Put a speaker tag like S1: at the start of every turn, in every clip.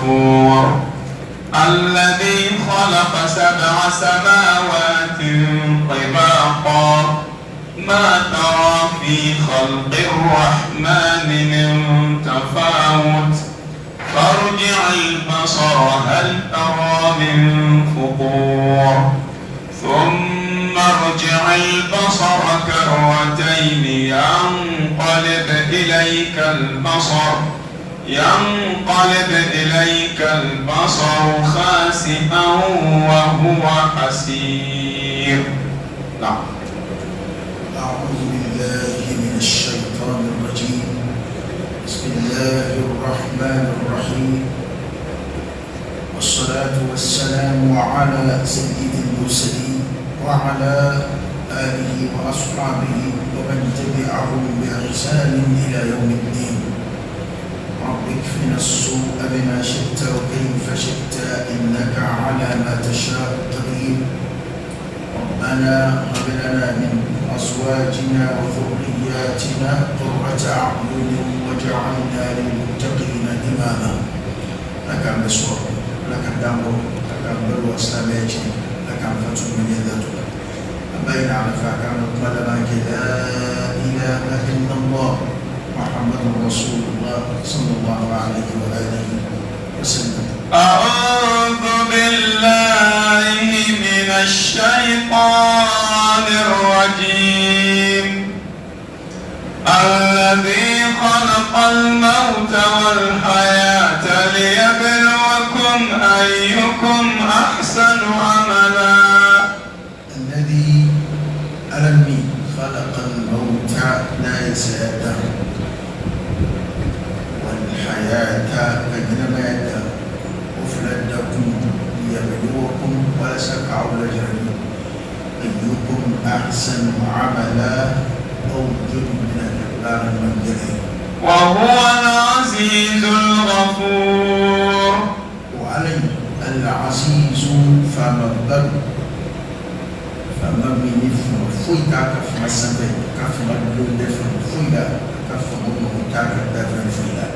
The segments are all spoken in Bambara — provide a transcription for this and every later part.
S1: الغفور. الذي خلق 7 سماوات طباقا ما ترى في خلق الرحمن من تفاوت فارجع البصر هل ترى من فطور. ثم ارجع البصر كرتين ينقلب إليك البصر خاسئا وهو حسير. نعم.
S2: أعوذ بالله من الشيطان الرجيم. بسم الله الرحمن الرحيم. والصلاة والسلام على سيد المرسلين وعلى آله وأصحابه ومن تبعهم بإحسان إلى يوم الدين. رب اكفنا السوء بما شئت وكيف شئت إنك على ما تشاء قدير. ربنا هب لنا من أزواجنا وذرياتنا قرة أعين واجعلنا للمتقين إماما. لك المسوى، لك الدمر، لك البر والسلامة، لك الفتح من يدك. بين على فكان طلبك لا إله إلا الله محمد رسول الله صلى الله عليه وآله وسلم.
S1: أعوذ بالله من الشيطان الرجيم. الذي خلق الموت والحياة ليبلوكم أيكم أحسن عملا.
S2: الذي ألمي خلق الموت لا يسأل والحياة كجنما يدى وفلدكم ليبلوكم ولا سكعوا لجرمي أيكم أحسن عملا أو جد من الكبار المنزلين.
S1: وهو العزيز الغفور.
S2: وعلي العزيز فمبر فمبني فويتا كفما سنبه كفما بلون فويدا كفما مهتاك دافن فويدا.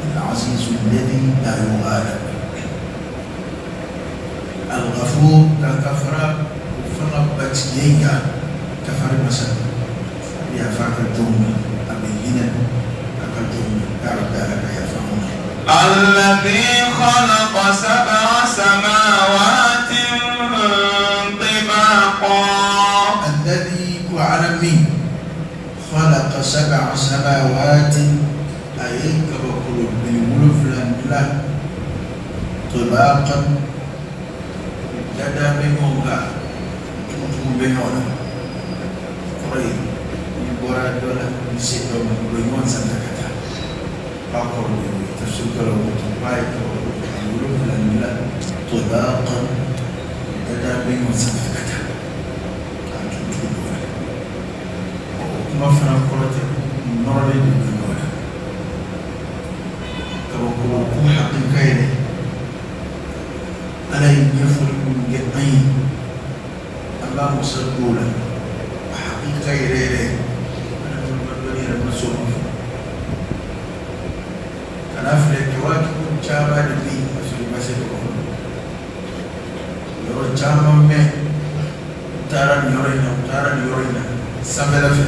S2: العزيز الذي لا يغالب. الغفور كفر وفربت ييكا كفر مثلا يفاك الجملة أبينا الجملة أعد لك يفهمون.
S1: الذي خلق 7 سماوات طباقا.
S2: الذي كعلمي خلق 7 سماوات أي كبقول بالولف لا طباقا لدى بينهم تمتم بينهم قريب يبورا دولا يسيطهم بينهم سنتكتا أقول تفسير كلام طباق بالولف لا طباقا لدى بينهم سنتكتا تمتم بينهم وما فنا قرأت نرى بينهم kabakolo ko hakika yɛrɛ ala ye ɲɛfɔli minnu kɛ an ye an b'a masa dɔw la a hakika yɛrɛ yɛrɛ adamaden ka dɔnni yɛrɛ ma sɔn ma fɔ ka n'a filɛ kɛwaatiw caman de bɛ yen ka sɔrɔ i ma se kabakolo yɔrɔ caman mɛn u taara nin yɔrɔ in na u taara nin yɔrɔ in na sanfɛla fɛ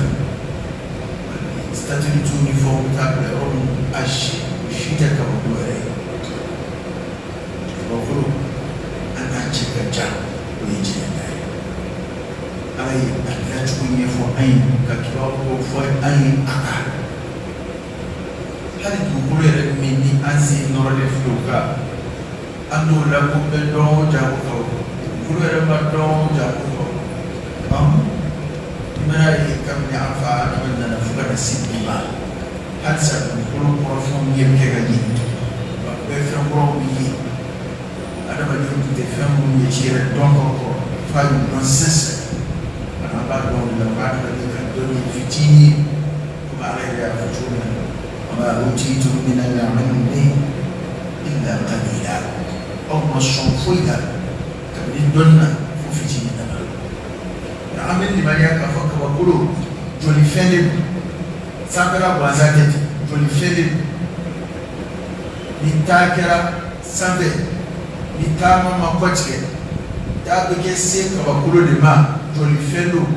S2: statue ni fɛnw bɛ taa bila yɔrɔ min a si si tɛ kabakolo yɛrɛ ye. Kabakolo an n'a cɛ ka jan o ye tiɲɛ ta ye. Ala ye a dilancogo ɲɛfɔ an ye ka kibaruyaw fɔ an ye a kan. Hali dugukolo yɛrɛ min ni an sen nɔrɔlen filɛ o kan an t'o lakodɔn dɔn o janko kabako dugukolo yɛrɛ ma dɔn o janko kabako. I mana ye kabini an fa Adama nana fo ka na se bi ma halisa dugukolo kɔrɔfɛnw ɲɛ bɛ kɛ ka ɲini wa bɛɛ fɛn kuraw bɛ ye adamadenw tun tɛ fɛn minnu ye ci yɛrɛ dɔn ka kɔrɔ f'a y'u dɔn sisan ka na b'a dɔn o la ko adamaden ka dɔnni ye fitinin ye komi ala yɛrɛ y'a fɔ cogo min na wa ma utitum min al-ilmi illa qalila aw ma sɔn foyi la kabini dɔnni na fo fitinin nana. An bɛ limaniya k'a fɔ kabakolo jolifɛn de don sanfɛla gansan tɛ ten jolifɛn de don. Ni taa kɛra sanfɛ, ni taama ma kɔtigɛ, taa bɛ kɛ se kabakolo de ma. Jɔlifɛn don,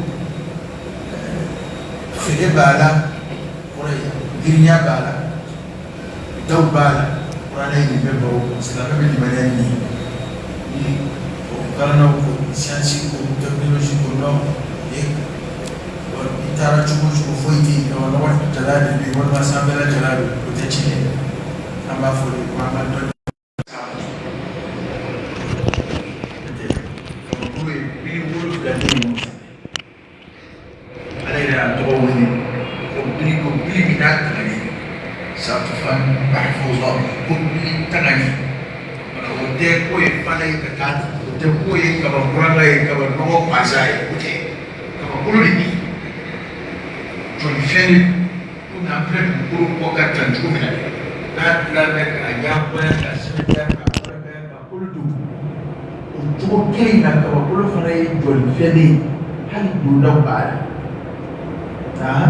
S2: feere b'a la, kɔrɔ ye girinya b'a la, daw b'a la. Kuranɛ ye nin bɛɛ baro. Silamɛ bɛ limaniya ni nin ye. Ni kalannaw ko siyansi ko technologie ko non, i taara cogo o cogo, foyi tɛ yen, nɔgɔ jalan de bɛ yen walima sanfɛla jalan don, o tɛ tiɲɛ ye. An b'a fɔ de ko an ka dɔnni kabakolo ye 70 de ɲɔgɔn sanfɛ. Ala yɛrɛ y'a tɔgɔ wele ko bili, ko bili min n'a tagalen saqfan mahfuza, ko bili tagalen. O tɛ ko ye fana ye ka taa, o tɛ ko ye kaba kuranga ye, kaba nɔgɔ gansan ye, o tɛ. Kabakolo de bɛ yen, jɔlifɛn de komi an filɛ dugukolo kɔ ka tan cogo min na, n'a dilan bɛ k'a yakubaya, k'a sɛbɛntiya, k'a barakaya, k'a kolo don, o cogo kelen in na kabakolo fana ye jɔlifɛn de ye, hali dondaw b'a la. Aa,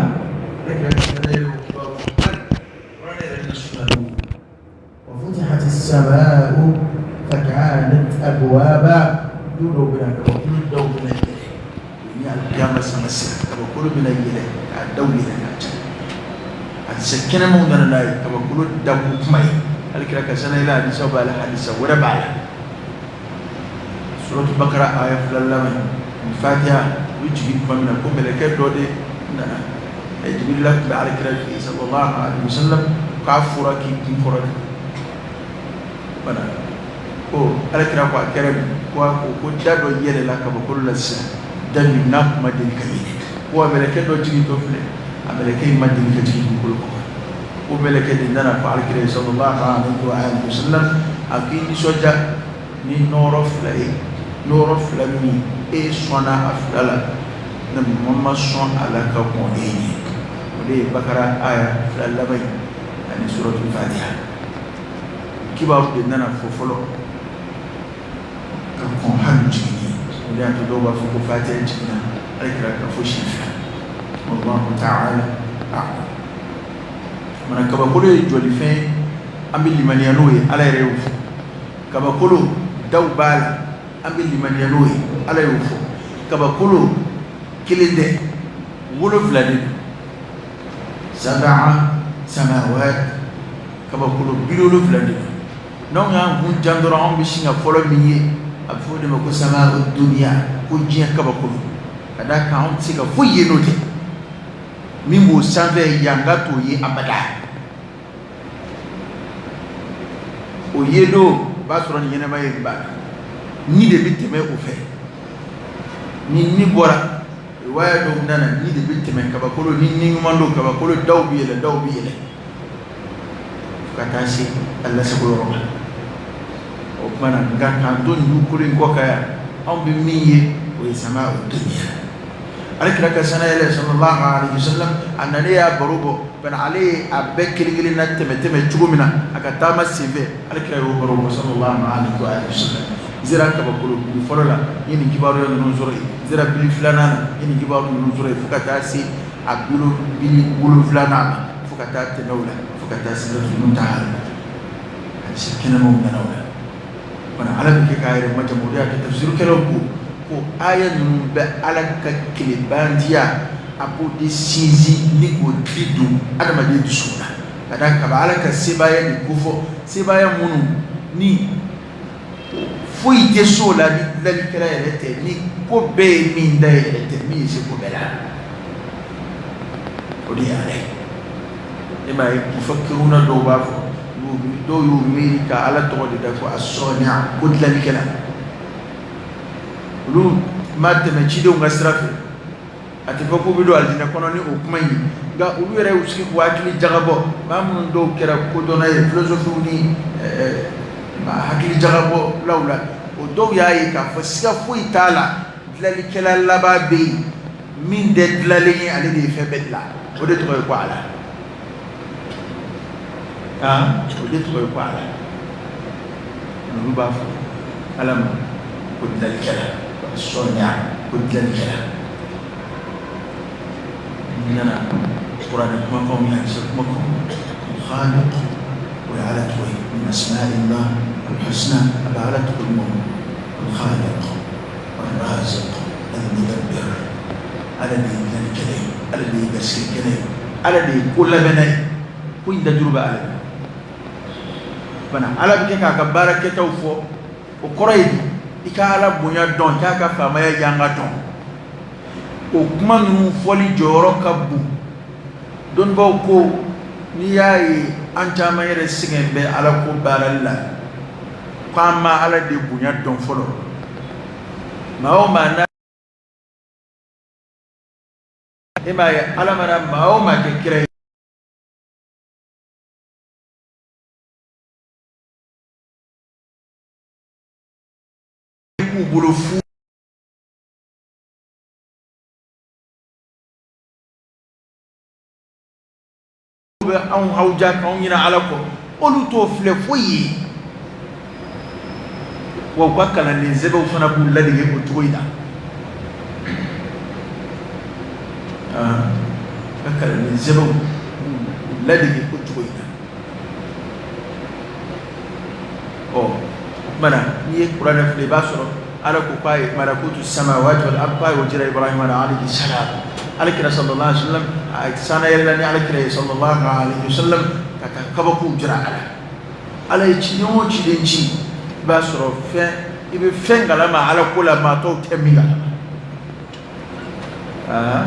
S2: ne kɛra ka ye o kibaru hali kuranɛ yɛrɛ na suna don. وفتحت السماء فكانت أبوابا. Don dɔw bɛna, kabakolo daw bɛna yɛlɛ ni alikiyama sama sera, kabakolo bɛna yɛlɛ k'a daw yɛlɛ k'a ca. Hadisa kɛnɛmaw nana n'a ye, kabakolo dako kuma ye. Alikira ka sanayɛlɛ hadisa b'a la, hadisa wɛrɛ b'a la. Suratu Bakara aya fila laban ni Fatiha u bɛ jigin tuma min na, ko mɛlɛkɛ dɔ de nana, Jibirila tun bɛ alikira fɛ yen sallallahu alaihi wasallam, k'a fɔra k'i kun kɔrɔta bana ko alakira ko a kɛra di? Ko a ko ko da dɔ yɛlɛla kabakolo la sisan, da min n'a tun ma deli ka yɛlɛ. Ko a mɛlɛkɛ dɔ jigintɔ filɛ, a mɛlɛkɛ in ma deli ka jigin dugukolo kɔ. Ko mɛlɛkɛ de nana fɔ alakira ye sallallahu alaihi wa alihi wasallam, a k'i nisɔndiya ni nɔɔrɔ fila ye, nɔɔrɔ fila min e sɔnna a fila la, ne ma sɔn a la ka kɔn e ɲɛ. O de ye Bakara aya fila laban ye ani suratul Fatiha. Kibaru de nana fɔ fɔlɔ ka kɔn hali jiginni. O de y'a to dɔw b'a fɔ ko Fatiha jiginna alakira ka fo siɲɛ fila. Wallahu ta'ala a'lam. Mana kabakolo ye jɔlifɛn ye, an bɛ limaniya n'o ye, Ala yɛrɛ y'o fɔ. Kabakolo daw b'a la, an bɛ limaniya n'o ye, Ala y'o fɔ. Kabakolo kelen tɛ, 70 de don, sab'a samawat, kabakolo 70 de don. N'anw y'an kun jan dɔrɔn, anw bɛ sin ka fɔlɔ min ye, a bɛ fɔ o de ma ko sama'u dunya, ko diɲɛ kabakolo. Ka d'a kan anw tɛ se ka foyi ye n'o tɛ. Min b'o sanfɛ, yanga t'o ye abada. O ye don o b'a sɔrɔ ni ɲɛnɛma ye ba ni de bɛ tɛmɛ o fɛ. Ni ni bɔra, riwaya dɔw nana, ni de bɛ tɛmɛ kabakolo, ni ni ɲuman don, kabakolo daw bɛ yɛlɛ, daw bɛ yɛlɛ fo ka taa se a lasago yɔrɔ ma. O tuma na, nka k'an to nin dugukolo in kɔ kan yan, anw bɛ min ye, o ye sama o dunya. Alakira ka sanayɛlɛ sallallahu alaihi wasallam, a nana y'a baro bɔ bari ale ye a bɛɛ kelen kelen na tɛmɛ tɛmɛ cogo min na a ka taama senfɛ, alakira y'o baro bɔ sallallahu alaihi wasallam. N sera kabakolo bili fɔlɔ la, n ye nin kibaruya ninnu sɔrɔ yen. N sera bili filanan na, n ye nin kibaru ninnu sɔrɔ yen, fo ka taa se a bili wolonfilanan ma, fo ka taa tɛmɛ o la, fo ka taa Sidratul Muntaha la. Hadisi kɛnɛmaw nana o la. Bana Ala bɛ kɛ k'a yɛrɛ majamu. O de y'a to tafsirukɛlaw ko ko aya ninnu bɛ Ala ka kelebandiya, a b'o de sinsin ni k'o dili don adamaden dusukun na, ka d'a kan a bɛ Ala ka sebaaya de kofɔ, sebaaya minnu ni foyi tɛ s'o la ni dilanlikɛla yɛrɛ tɛ, ni ko bɛɛ ye min da yɛrɛ tɛ, min ye se ko bɛɛ la, o de ye Ala ye. E m'a ye, mufakiruna dɔw b'a fɔ, dɔw y'u miiri ka Ala tɔgɔ de da ko asɔniya, ko dilanlikɛla. Olu ma tɛmɛ cidenw ka sira fɛ, a tɛ fɔ k'u bɛ don alijinɛ kɔnɔ ni o kuma in ye, nka olu yɛrɛ y'u sigi k'u hakili jagabɔ. Maa minnu dɔw kɛra kodɔnna ye, filosofiw ni hakili jagabɔlaw la, o dɔw y'a ye k'a fɔ siga foyi t'a la, dilanlikɛla laban bɛ yen min tɛ dilanlen ye, ale de ye fɛn bɛɛ dilan, o de tɔgɔ ye ko Ala. O de tɔgɔ ye ko Ala. Olu b'a fɔ Ala ma ko dilanlikɛla, sɔniya, ko dilanlikɛla. N nana kuranɛ kumakanw ni hadisa kumakanw, khaliq. O ye Ala tɔgɔ ye. Min asma'illah al-husna, a bɛ Ala tɔgɔ ɲumanw: al-khaliq, al-raziq, al-mudabbir. Ala de ye dilannikɛla ye, Ala de ye garisɛgɛkɛla ye, Ala de ye ko labɛnna ye. Ko in dajuru bɛ Ala de fana. Ala bɛ kɛ k'a ka baara kɛtaw fɔ. O kɔrɔ ye di? I ka Ala bonya dɔn, i k'a ka faamaya yanga dɔn. O kuma ninnu fɔli jɔyɔrɔ ka bon. Dɔnnibaaw ko n'i y'a ye an caman yɛrɛ sɛgɛn bɛ Ala ko baarali la, k'an ma Ala de bonya dɔn fɔlɔ. Maa o maa n'a e m'a ye, Ala mana maa o maa kɛ kira ye, k'u bolo fu bɛ anw hawuja k'anw ɲinɛ Ala kɔ, olu t'o filɛ foyi ye. Wa u ka kalanden sɛbɛw fana b'u ladege o cogo in na. Ka kalanden sɛbɛw b'u ladege o cogo in na. Ɔ, o tuma na, n'i ye kuranɛ filɛ, i b'a sɔrɔ Ala ko k'a ye malakutu samawati wal ard, k'a y'o jira Ibrahima la alayhi salam. Ala kira sallallahu alaihi wasallam, a sanna yɛlɛla ni Ala kira ye sallallahu alaihi wasallam ka taa kabakow jira a la. Ala ye ciden o ciden ci, i b'a sɔrɔ fɛn i bɛ fɛn kalama Ala ko la, maa tɔw tɛ min kalama. Aa,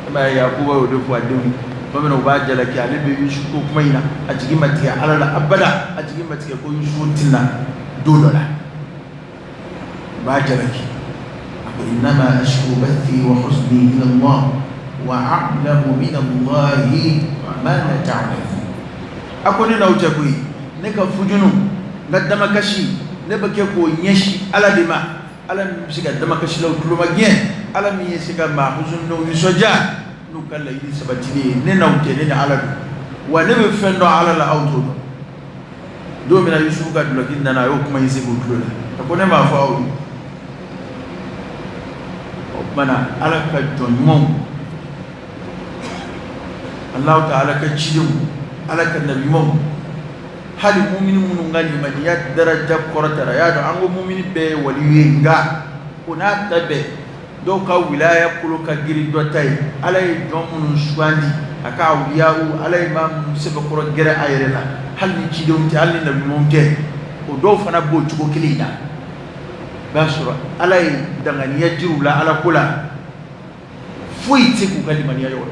S2: e m'a ye, Yakuba y'o de fɔ a denw ye tuma min na u b'a jalaki, ale bɛ Yusufu ko kuma in na, a jigi ma tigɛ Ala la abada, a jigi ma tigɛ ko Yusufu tɛna don dɔ la. U b'a jalaki, a ko innama ashku bathi wa huzni ila Allah wa a'lamu min Allahi ma la ta'lamun. A ko ne n'aw cɛ koyi, ne ka fujunu, n ka damakasi, ne bɛ kɛ k'o ɲɛsin Ala de ma, Ala min bɛ se ka damakasilaw tulomagɛn, Ala min ye se ka maa huzuninenw nisɔndiya n'u ka laɲini sabatili ye. Ne n'aw tɛ, ne ni Ala don, wa ne bɛ fɛn dɔn Ala la, aw t'o dɔn. Don min na Yusufu ka dulɔki nana, a y'o kuma in sigi u tulo la, a ko ne m'a fɔ aw ye. O tuma na, Ala ka jɔn ɲumanw, Alahu taala ka cidenw, Ala ka nabi ɲumanw, hali mumini minnu ka limaniya daraja kɔrɔtara, y'a dɔn an ko mumini bɛɛ ye waliyu ye, nka o n'a ta bɛɛ, dɔw ka wilaya kolo ka girin dɔ ta ye. Ala ye jɔn minnu sugandi a ka awliyaw, Ala ye maa minnu sɛbɛkɔrɔ gɛrɛ a yɛrɛ la, hali ni cidenw tɛ, hali ni nabiɲumanw tɛ, o dɔw fana b'o cogo kelen in na. I b'a sɔrɔ Ala ye danganiya jir'u la Ala ko la, foyi tɛ se k'u ka limaniya yɔrɔ.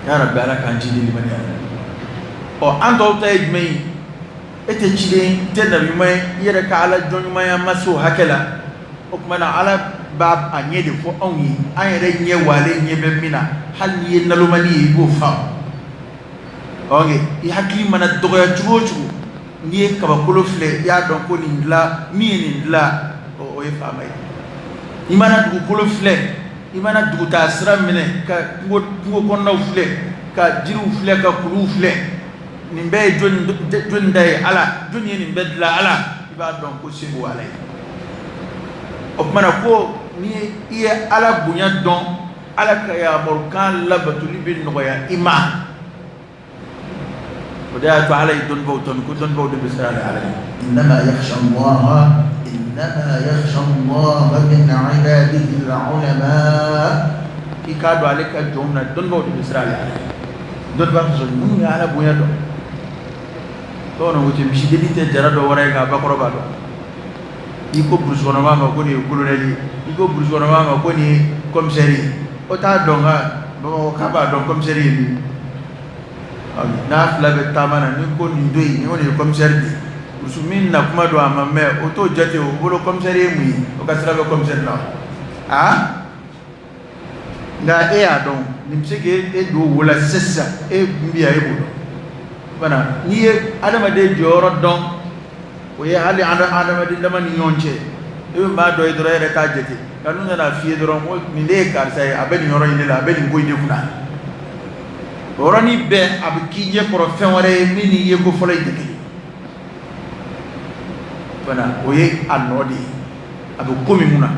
S2: Ya Rabbi, Ala k'an jidi limaniya la. Ɔ, an tɔw ta ye jumɛn ye? E tɛ ciden, i tɛ nabiɲuman ye, i yɛrɛ ka Ala jɔn ɲumanya ma se o hakɛ la. O tuma na, Ala b'a a ɲɛ de fɔ anw ye, an yɛrɛ ɲɛ walen ɲɛ bɛ min na. Hali n'i ye nalomani ye, i b'o faamu. Ok, i hakili mana dɔgɔya cogo o cogo, n'i ye kabakolo filɛ, i y'a dɔn ko nin dilan min ye nin dilan, o ye faama ye. I mana dugukolo filɛ, i mana dugutaa sira minɛ ka kungo kungo kɔnɔnaw filɛ, ka jiriw filɛ, ka kuluw filɛ, nin bɛɛ ye jɔni da ye? Ala. Jɔni ye nin bɛɛ dilan? Ala. I b'a dɔn ko se b'o Ala ye. O tuma na, ko ni i ye Ala bonya dɔn, Ala ka yamarukan labatoli bɛ nɔgɔya i ma. O de y'a to Ala ye dɔnnibaaw tanu ko dɔnnibaaw de bɛ siran Ala ye.
S3: Innama yakhsha Allah, innama yakhsha Allah min ibadihi al-ulama.
S2: I k'a dɔn, ale ka jɔnw na, dɔnnibaaw de bɛ siran Ala ye. Dɔnnibaa sɔrɔ minnu ye Ala bonya dɔn. Bamananw ko ten, misidennin tɛ jara dɔ wɛrɛ ye k'a bakɔrɔba dɔn. I ko burusi kɔnɔmaa ma ko nin ye colonel ye, i ko burusi kɔnɔmaa ma ko nin ye commissaire ye, o t'a dɔn, nka Bamakɔ k'a b'a dɔn commissaire ye min ye. N'a fila bɛ taama na, ni ko nin to yen, ni ko nin ye commissaire de ye, burusi min na kuma don a ma mɛn, o t'o jate. O bolo, commissaire ye mun ye? O ka sira bɛ commissaire la. Aa, nka e y'a dɔn nin bɛ se k'e don wo la sisan, e kun bɛ yan, e b'o dɔn fana. N'i ye adamaden jɔyɔrɔ dɔn, o ye hali adamaden dama ni ɲɔgɔn cɛ, e bɛ maa dɔ ye dɔrɔn, e yɛrɛ t'a jate, nka n'u nana f'i ye dɔrɔn ko nin de ye karisa ye, a bɛ nin yɔrɔ in de la, a bɛ nin ko in de kunna, o yɔrɔnin bɛɛ a bɛ k'i ɲɛ kɔrɔ fɛn wɛrɛ ye min n'i ye ko fɔlɔ in tɛ kelen fana. O ye a nɔ de ye, a bɛ ko min kunna,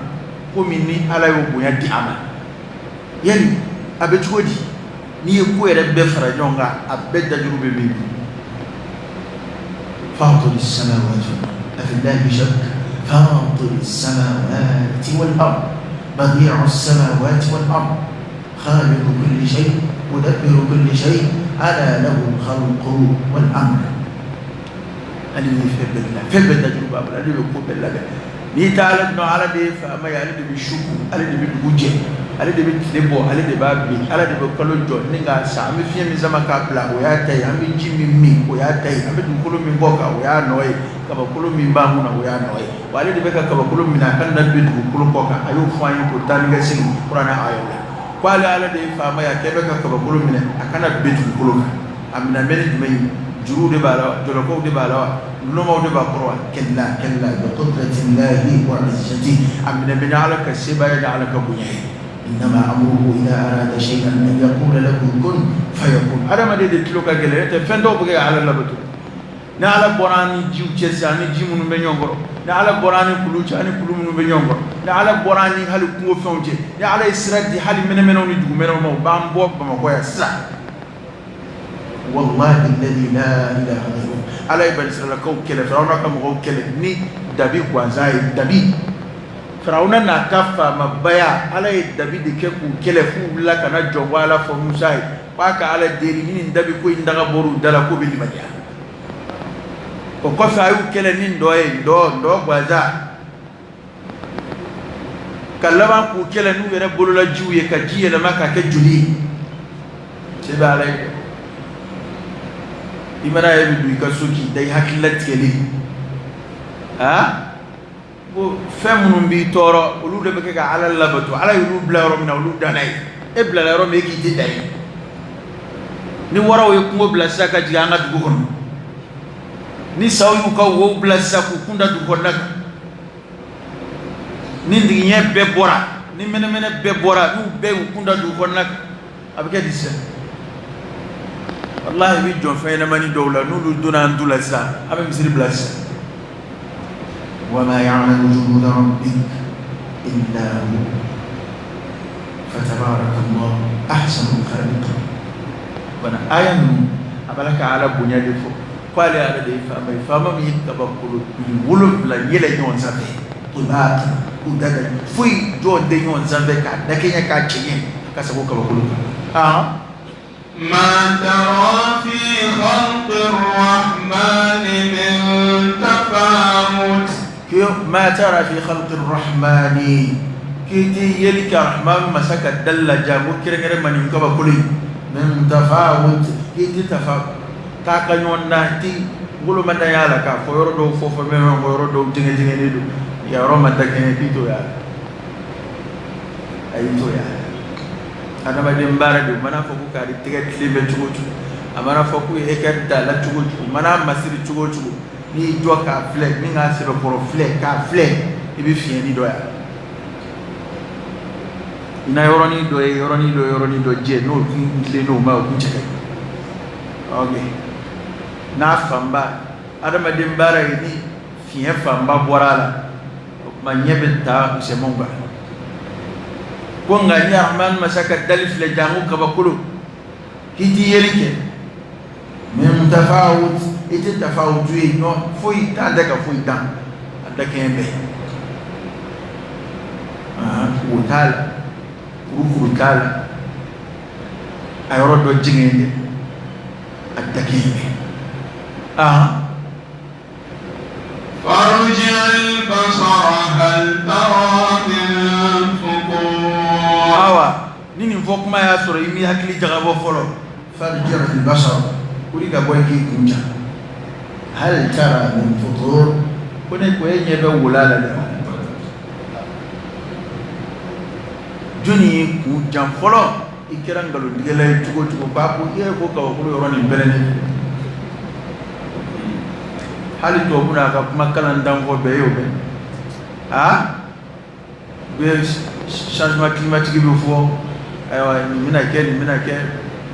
S2: ko min ni Ala y'o bonya di a ma, yali a bɛ cogo di? N'i ye ko yɛrɛ bɛɛ fara ɲɔgɔn kan, a bɛɛ dajuru bɛ min bolo.
S3: فاطر السماوات والأرض، أفي الله شك؟ فاطر السماوات والأرض، بديع السماوات والأرض، خالق كل شيء، مدبر كل شيء، ألا له الخلق والأمر.
S2: Ale de ye fɛn bɛɛ dilan, fɛn bɛɛ dajuru b'a bolo, ale de bɛ ko bɛɛ labɛn. N'i tɛ Ala dɔn, Ala de ye faama ye, ale de bɛ su ko, ale de bɛ dugu jɛ, ale de bɛ tile bɔ, ale de b'a bin, Ala de bɛ kalo jɔ ni k'a sa. An bɛ fiɲɛ min sama k'a bila, o y'a ta ye. An bɛ ji min min, o y'a ta ye. An bɛ dugukolo min bɔ kan, o y'a nɔ ye. Kabakolo min b'an kunna, o y'a nɔ ye. Wa ale de bɛ ka kabakolo minɛ a kana bin dugukolo kɔ kan. A y'o fɔ an ye k'o taa ni ka segin kuranɛ ayaw la, ko ale Ala de ye faama ye, a kɛlen bɛ ka kabakolo minɛ a kana bin dugukolo kan. A minɛ bɛ ni jumɛn ye? Juruw de b'a la wa? Jɔlɔkɔw de b'a la wa? Nɔnɔw de b'a kɔrɔ wa?
S3: كلا كلا، بقدرة الله وعزته.
S2: A minɛ bɛ ni Ala ka sebaaya ni Ala ka bonya ye.
S3: إنما أمره إذا أراد شيئا أن يقول له كن فيكون.
S2: Adamaden de tulo ka gɛlɛn, n'o tɛ fɛn dɔw bɛ kɛ ka Ala labato. Ni Ala bɔra an ni jiw cɛ sisan, ani ji minnu bɛ ɲɔgɔn kɔrɔ, ni Ala bɔra an ni kulu cɛ, ani kulu minnu bɛ ɲɔgɔn kɔrɔ, ni Ala bɔra an ni hali kungo fɛnw cɛ, ni Ala ye sira di hali mɛnɛmɛnɛw ni dugumɛnɛw ma, u b'an bɔ Bamakɔ yan sisan.
S3: والله الذي لا إله غيره.
S2: Ala ye banisiralakaw kɛlɛ, Firawuna ka mɔgɔw kɛlɛ ni dabi gansan ye. Dabi, Firawuna n'a ka faamabaya, Ala ye dabi de kɛ k'u kɛlɛ f'u wulila ka na jɔn ko Ala fɔ Musa ye k'a ka Ala deli ni nin dabi ko in daga bɔr'u da la, k'u bɛ limaniya. O kɔfɛ, a y'u kɛlɛ ni ndɔ ye, ndɔ, ndɔ gansan, ka laban k'u kɛlɛ n'u yɛrɛ bololajiw ye, ka ji yɛlɛma k'a kɛ joli ye. Se bɛ Ala ye. I mana ye, bɛ don i ka so k'i da i hakili latigɛlen, aa, ko fɛn minnu b'i tɔɔrɔ, olu de bɛ kɛ ka Ala labato. Ala y'olu bila yɔrɔ min na, olu danna ye. E bilala yɔrɔ min, e k'i tɛ da ye. Ni waraw ye kungo bila sisan ka jigin an ka dugu kɔnɔ, ni saw y'u ka wow bila sisan k'u kun da dugu kɔnɔna kan, ni digiɲɛ bɛɛ bɔra, ni mɛnɛmɛnɛ bɛɛ bɔra, n'u bɛɛ y'u kun da dugu kɔnɔna kan, a bɛ kɛ di sisan? Walahi, i bɛ jɔn fɛn ɲɛnamani dɔw la, n'olu donna an du la sisan, an bɛ misiri bila sisan.
S3: وما يعلم جنود ربك إلا هو، فتبارك الله أحسن الخالقين.
S2: Bana aya ninnu, a b'a la ka Ala bonya de fɔ, ko ale Ala de ye faama ye, faama min ye kabakolo 70 yɛlɛ ɲɔgɔn sanfɛ.
S3: طباقا.
S2: K'u da da, foyi jɔn tɛ ɲɔgɔn sanfɛ k'a dakɛɲɛ, k'a cɛɲɛ ka sago kabakolo kan. Ah.
S1: ما ترى في خلق الرحمن من تفاوت.
S2: ما ترى في خلق الرحمن, k'i tɛ yeli kɛ Rahman masa ka dali la, janko kɛrɛnkɛrɛn ma nin kabakolo ye,
S3: من تفاوت.
S2: K'i tɛ tafa taa ka ɲɔgɔn na ti wolo ma da y'a la k'a fɔ yɔrɔ dɔw fɔ fɔ bɛ ɲɔgɔn kɔ, yɔrɔ dɔw jɛngɛ jɛngɛnen don, yan yɔrɔ ma da kɛɲɛ, k'i t'o y'a la. Ayi, t'o y'a la. Adamaden baara de, o mana fɔ ko k'ale tɛgɛ tilen bɛ cogo o cogo, a mana fɔ ko e ka da la cogo o cogo, o mana masiri cogo o cogo, n'i y'i jɔ k'a filɛ, min k'a sɛbɛkɔrɔ filɛ k'a filɛ, i bɛ fiɲɛni dɔ y'a la. I na yɔrɔnin dɔ ye, yɔrɔnin dɔ, yɔrɔnin dɔ jɛ, n'o kun tilen n'o ma, o kun cɛ ka ɲi. Ok, n'a fanba adamaden baara ye, ni fiɲɛ fanba bɔra a la, o tuma ɲɛ bɛ taa misɛnmanw kan ko. Nka ni Arahman masa ka dali filɛ, janko kabakolo, k'i ti yeli kɛ.
S3: من تفاوت.
S2: I tɛ tafawutu ye ɲɔ foyi t'an tɛ ka foyi dan a da kɛɲɛ bɛɛ. Wo t'a la, kurukuru t'a la, a yɔrɔ dɔ jɛngɛn tɛ, a da kɛɲɛ bɛɛ.
S1: فارجع البصر هل ترى من فطور.
S2: Awa, ni nin fɔ kuma y'a sɔrɔ i m'i hakili jagabɔ fɔlɔ,
S3: فارجع البصر.
S2: Wuli ka bɔ yen k'i kun ja.
S3: هل ترى من فطور؟
S2: Ko ne ko e ɲɛ bɛ wola la dɛ. Jɔnni y'i kun jan fɔlɔ? I kɛra nkalontigɛla ye cogo o cogo, k'a ko i yɛrɛ ko kabakolo yɔrɔ nin bɛrɛnnen filɛ. Hali tubabu n'a ka kuma kalan danfɔ bɛɛ y'o bɛɛ aa u bɛ changement climatique bɛ fɔ. Ayiwa, nin bɛna kɛ, nin bɛna kɛ,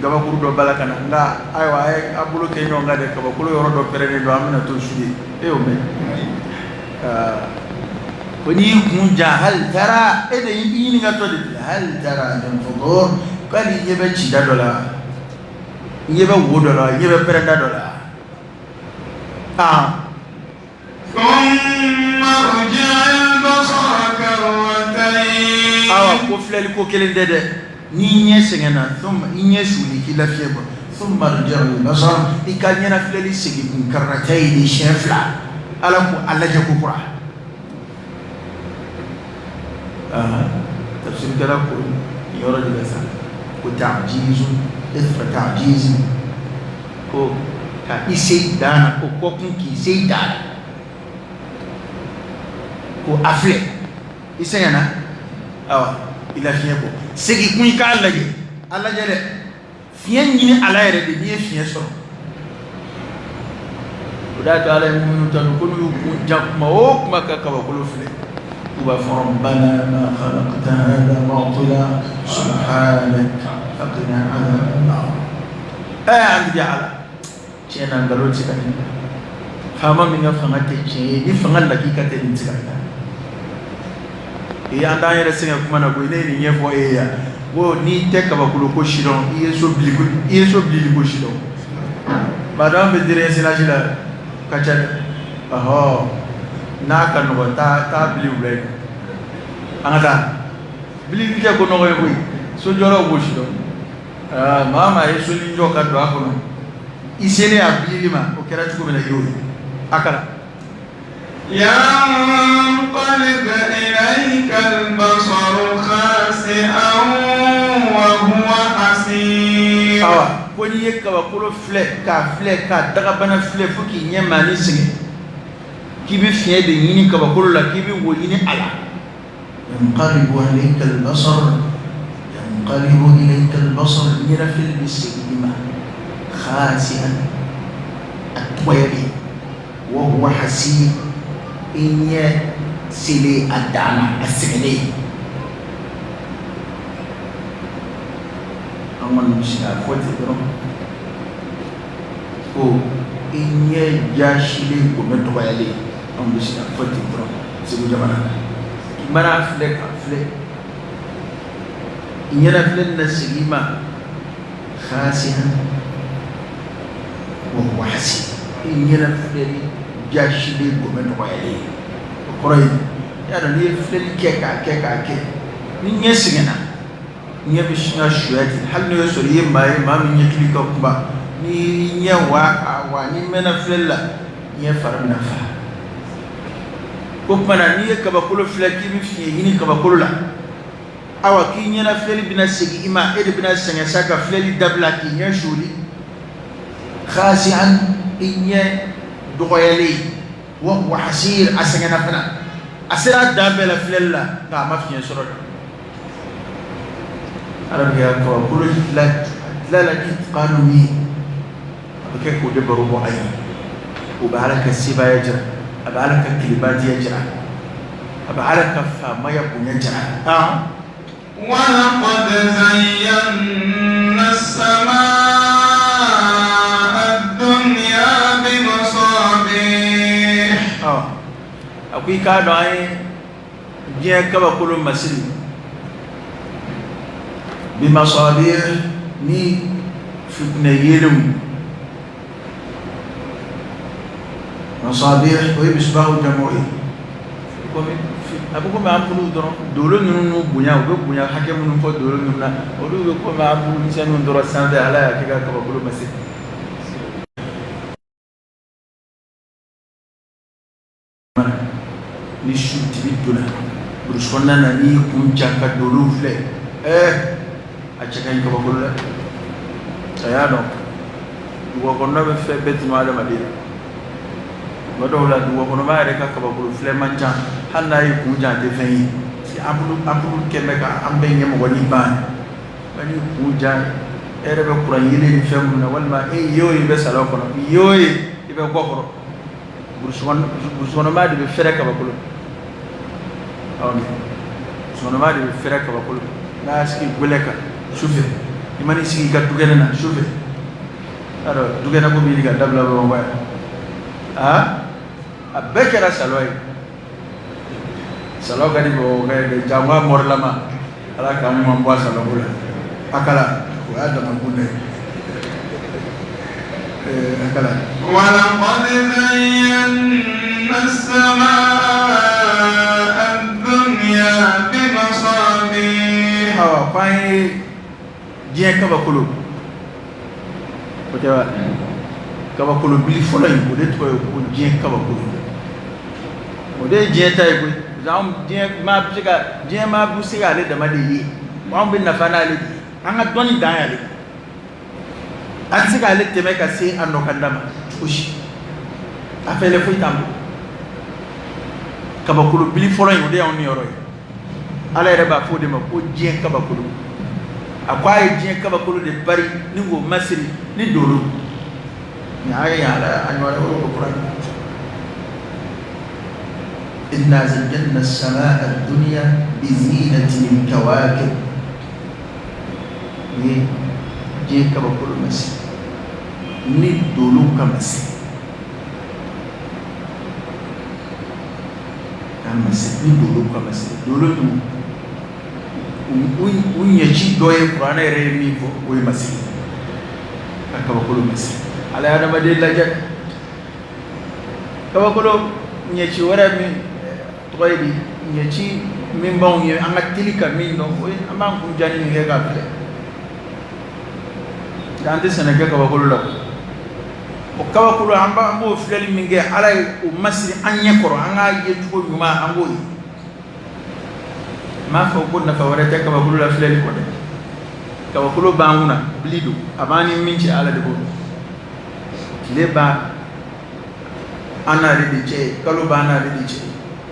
S2: gabakuru dɔ b'a la ka na. Nka ayiwa, a ye a bolo kɛ ɲɔgɔn kan dɛ, kabakolo yɔrɔ dɔ pɛrɛnnen don, an bɛna to su ye. E y'o mɛn ko n'i y'i kun jan, hali taara e de y'i ɲininka tɔ de filɛ.
S3: هل ترى من فطور؟
S2: K'ale ɲɛ bɛ cida dɔ la. I ɲɛ bɛ wo dɔ la, i ɲɛ bɛ pɛrɛnda dɔ la. Aa. Awa, ko filɛli ko kelen tɛ dɛ. N'i ɲɛ sɛgɛnna, i ɲɛ suli, k'i la fiɲɛ bɔ, thumma irji'il basar, i ka ɲɛna filɛli segin kun, karratayni, siɲɛ fila. Ala ko a lajɛ ko kura. Tafsirikɛla ko nin yɔrɔ de la sa ko ta'jizu ithra ta'jizi, ko ka i se dan na, ko kɔkun k'i se dan na, ko a filɛ, i sɛgɛnna, awa, i la fiɲɛ bɔ, segin kun, i k'a lajɛ, a lajɛ dɛ, fiɲɛ ɲini a la yɛrɛ de. N'i ye fiɲɛ sɔrɔ, o de y'a to Ala ye minnu tanu ko n'u y'u kun jan kuma o kuma ka kabakolo filɛ, u b'a fɔ rabbana ma khalaqta hadha batila subhanaka faqina adhaban nar. An tigi Ala, tiɲɛ na, nkalon tɛ se ka nin, faama min ka fanga tɛ tiɲɛ ye, ni fanga lakika tɛ, nin tɛ se ka taa. Ee, an t'an yɛrɛ sɛgɛn kuma na koyi. Ne ye nin ɲɛfɔ e ye yan ko n'i tɛ kabakolo ko si dɔn, i ye so bili ko, i ye so bilili ko si dɔn. Maa dɔn bɛ déraisonnage la ka ca dɛ. Ɔhɔ, n'a ka nɔgɔn, taa taa bili wula yen, an ka taa bilili tɛ ko nɔgɔ ye koyi. Sojɔlaw b'o si dɔn. Aa, maa maa ye sonin jɔ ka don a kɔnɔ, i selen a bilili ma, o kɛra cogo min na, i y'o ye. A kalan.
S1: Yanqalib ilayka al-basaru khasi'an wa huwa hasir.
S2: Awa, ko n'i ye kabakolo filɛ, k'a filɛ, k'a dagabana filɛ fo k'i ɲɛ maani sɛgɛn, k'i bɛ fiɲɛ de ɲini kabakolo la, k'i bɛ wo ɲini a la, yanqalibu ilayka al-basar, yanqalibu ilayka al-basar, ɲɛnafilɛ bɛ segin i ma, khasi'an, a dɔgɔyalen, wa huwa hasir, i ɲɛ selen a dan na, a sɛgɛnnen. An kɔni bɛ se k'a fɔ ten dɔrɔn ko i ɲɛ jasilen, gɔmɛ dɔgɔyalen. An bɛ se k'a fɔ ten dɔrɔn Segu jamana na. I mana filɛ ka filɛ, i ɲɛnafilɛ na segin i ma, khasi'an wa huwa hasir, i ɲɛnafilɛli jasilen, gɔmɛ dɔgɔyalen. O kɔrɔ ye, i y'a dɔn, n'i ye filɛli kɛ k'a kɛ k'a kɛ, ni ɲɛ sɛgɛnna, ɲɛ bɛ sin ka suya ten. Hali n'o y'a sɔrɔ i ye maa ye, maa min ɲɛkili ka kunba, n'i ɲɛ wa k'a wa, n'i mɛnna filɛli la, ɲɛ fari bɛna fa. O tuma na, n'i ye kabakolo filɛ k'i bɛ fiɲɛ ɲini kabakolo la, awa, k'i ɲɛna filɛli bɛna segin i ma, e de bɛna sɛgɛn sa ka filɛli dabila, k'i ɲɛ suuli, khasi'an, i ɲɛ dɔgɔyalen, wa huwa hasir, a sɛgɛnna fana, a sera a dan bɛɛ la filɛli la, nka a ma fiɲɛ sɔrɔ dɛ. Ala bɛ ka kabakolo dilan la itqanu min ye, a bɛ kɛ k'o de baro bɔ a ye. O bɛ Ala ka sebaaya jira, a bɛ Ala ka kelebatiya jira, a bɛ Ala ka faamaya bonya jira.
S1: Walaqad zayyana as-samaa ad-dunya bimasabih.
S2: A ko i k'a dɔn, an ye diɲɛ kabakolo masiri bimasabih, ni fitinɛ yeelenw. Masabih, o ye misbahu jamu ye. Komi a bɛ komi anpulu dɔrɔn, dolo ninnu n'u bonya, u bɛ bonya hakɛ minnu fɔ dolo ninnu na, olu bɛ komi anpulu misɛnninw dɔrɔn sanfɛ. Ala y'a kɛ ka kabakolo masiri. Ni su dibi donna burusi kɔnɔna na, n'i kun ja ka dolow filɛ, a cɛ ka ɲi kabakolo la. A y'a dɔn, duguba kɔnɔna bɛ fɛn bɛɛ tunu adamaden na. Tuma dɔw la, duguba kɔnɔma yɛrɛ ka kabakolo filɛ man ca. Hali n'a ye kun jan, a tɛ fɛn ye, parce que anpulu kɛn bɛ ka an bɛɛ ɲɛmɔgɔ ni ban. Nka n'i kun jan, e yɛrɛ bɛ kuran yeelen ni fɛn minnu na, walima e ye o ye, i bɛ salon kɔnɔ, i ye o ye, i bɛ gɔ kɔrɔ. Burusikɔnɔmaa de bɛ fɛrɛ kabakolo, burusikɔnɔmaa de bɛ fɛrɛ kabakolo n'a y'a sigi gwɛlɛ kan sufɛ. I man'i sigi i ka dukɛnɛ na sufɛ, y'a dɔn dukɛnɛ ko bɛ ɲini ka dabila Bamakɔ yan. Aa, a bɛɛ kɛra salon ye. Salon ka di Bamakɔ ye dɛ, janko a mɔrilama. Ala k'an ɲuman bɔ a salon ko la. A kala, o y'a dama kun dɛ.
S1: ولقد زينا السماء الدنيا بمصابيح.
S2: Awa, ko an ye diɲɛ kabakolo, o tɛ wa? Kabakolo bili fɔlɔ in, o de tɔgɔ ye ko diɲɛ kabakolo. O de ye diɲɛ ta ye koyi. Anw diɲɛ maa bɛ se ka, diɲɛ maa bɛ se k'ale dama de ye. Anw bɛ nafa n'ale de ye, an ka dɔnni dan y'ale de. An tɛ se k'ale tɛmɛ ka se a nɔ kan da ma cogo si, a fɛlɛ foyi t'an bolo. Kabakolo bili fɔlɔ in, o de y'anw niyɔrɔ ye. Ala yɛrɛ b'a fɔ o de ma ko diɲɛ kabakolo. A ko a ye diɲɛ kabakolo de bari ni k'o masiri ni dolo nin aya in. Ala a ɲɔgɔn wɛrɛ ko kuran: إنا زينا السماء الدنيا بزينة الكواكب. Ni diɲɛ kabakolo masiri ni dolo ka masiri, ka masiri ni dolo ka masiri. Dolo dun, u ɲɛci dɔ ye, kuranɛ yɛrɛ ye min fɔ, o ye masiri, ka kabakolo masiri. Ala ye adamaden lajɛ, kabakolo ɲɛci wɛrɛ min tɔgɔ ye di, ɲɛci min b'anw ye, an ka teli ka min dɔn, o ye an b'an kun jani min kɛ k'a filɛ. Nka an tɛ sɛnɛ kɛ kabakolo la. O kabakolo, an b'o filɛli min kɛ, Ala ye o masiri an ɲɛ kɔrɔ, an k'a ye cogo ɲuman, an b'o ye. N m'a fɔ ko nafa wɛrɛ tɛ kabakolo la filɛli kɔ dɛ. Kabakolo b'an kunna, bili don, a b'an ni min cɛ, Ala de b'o dɔn. Tile b'a an n'ale de cɛ, kalo b'an n'ale de cɛ,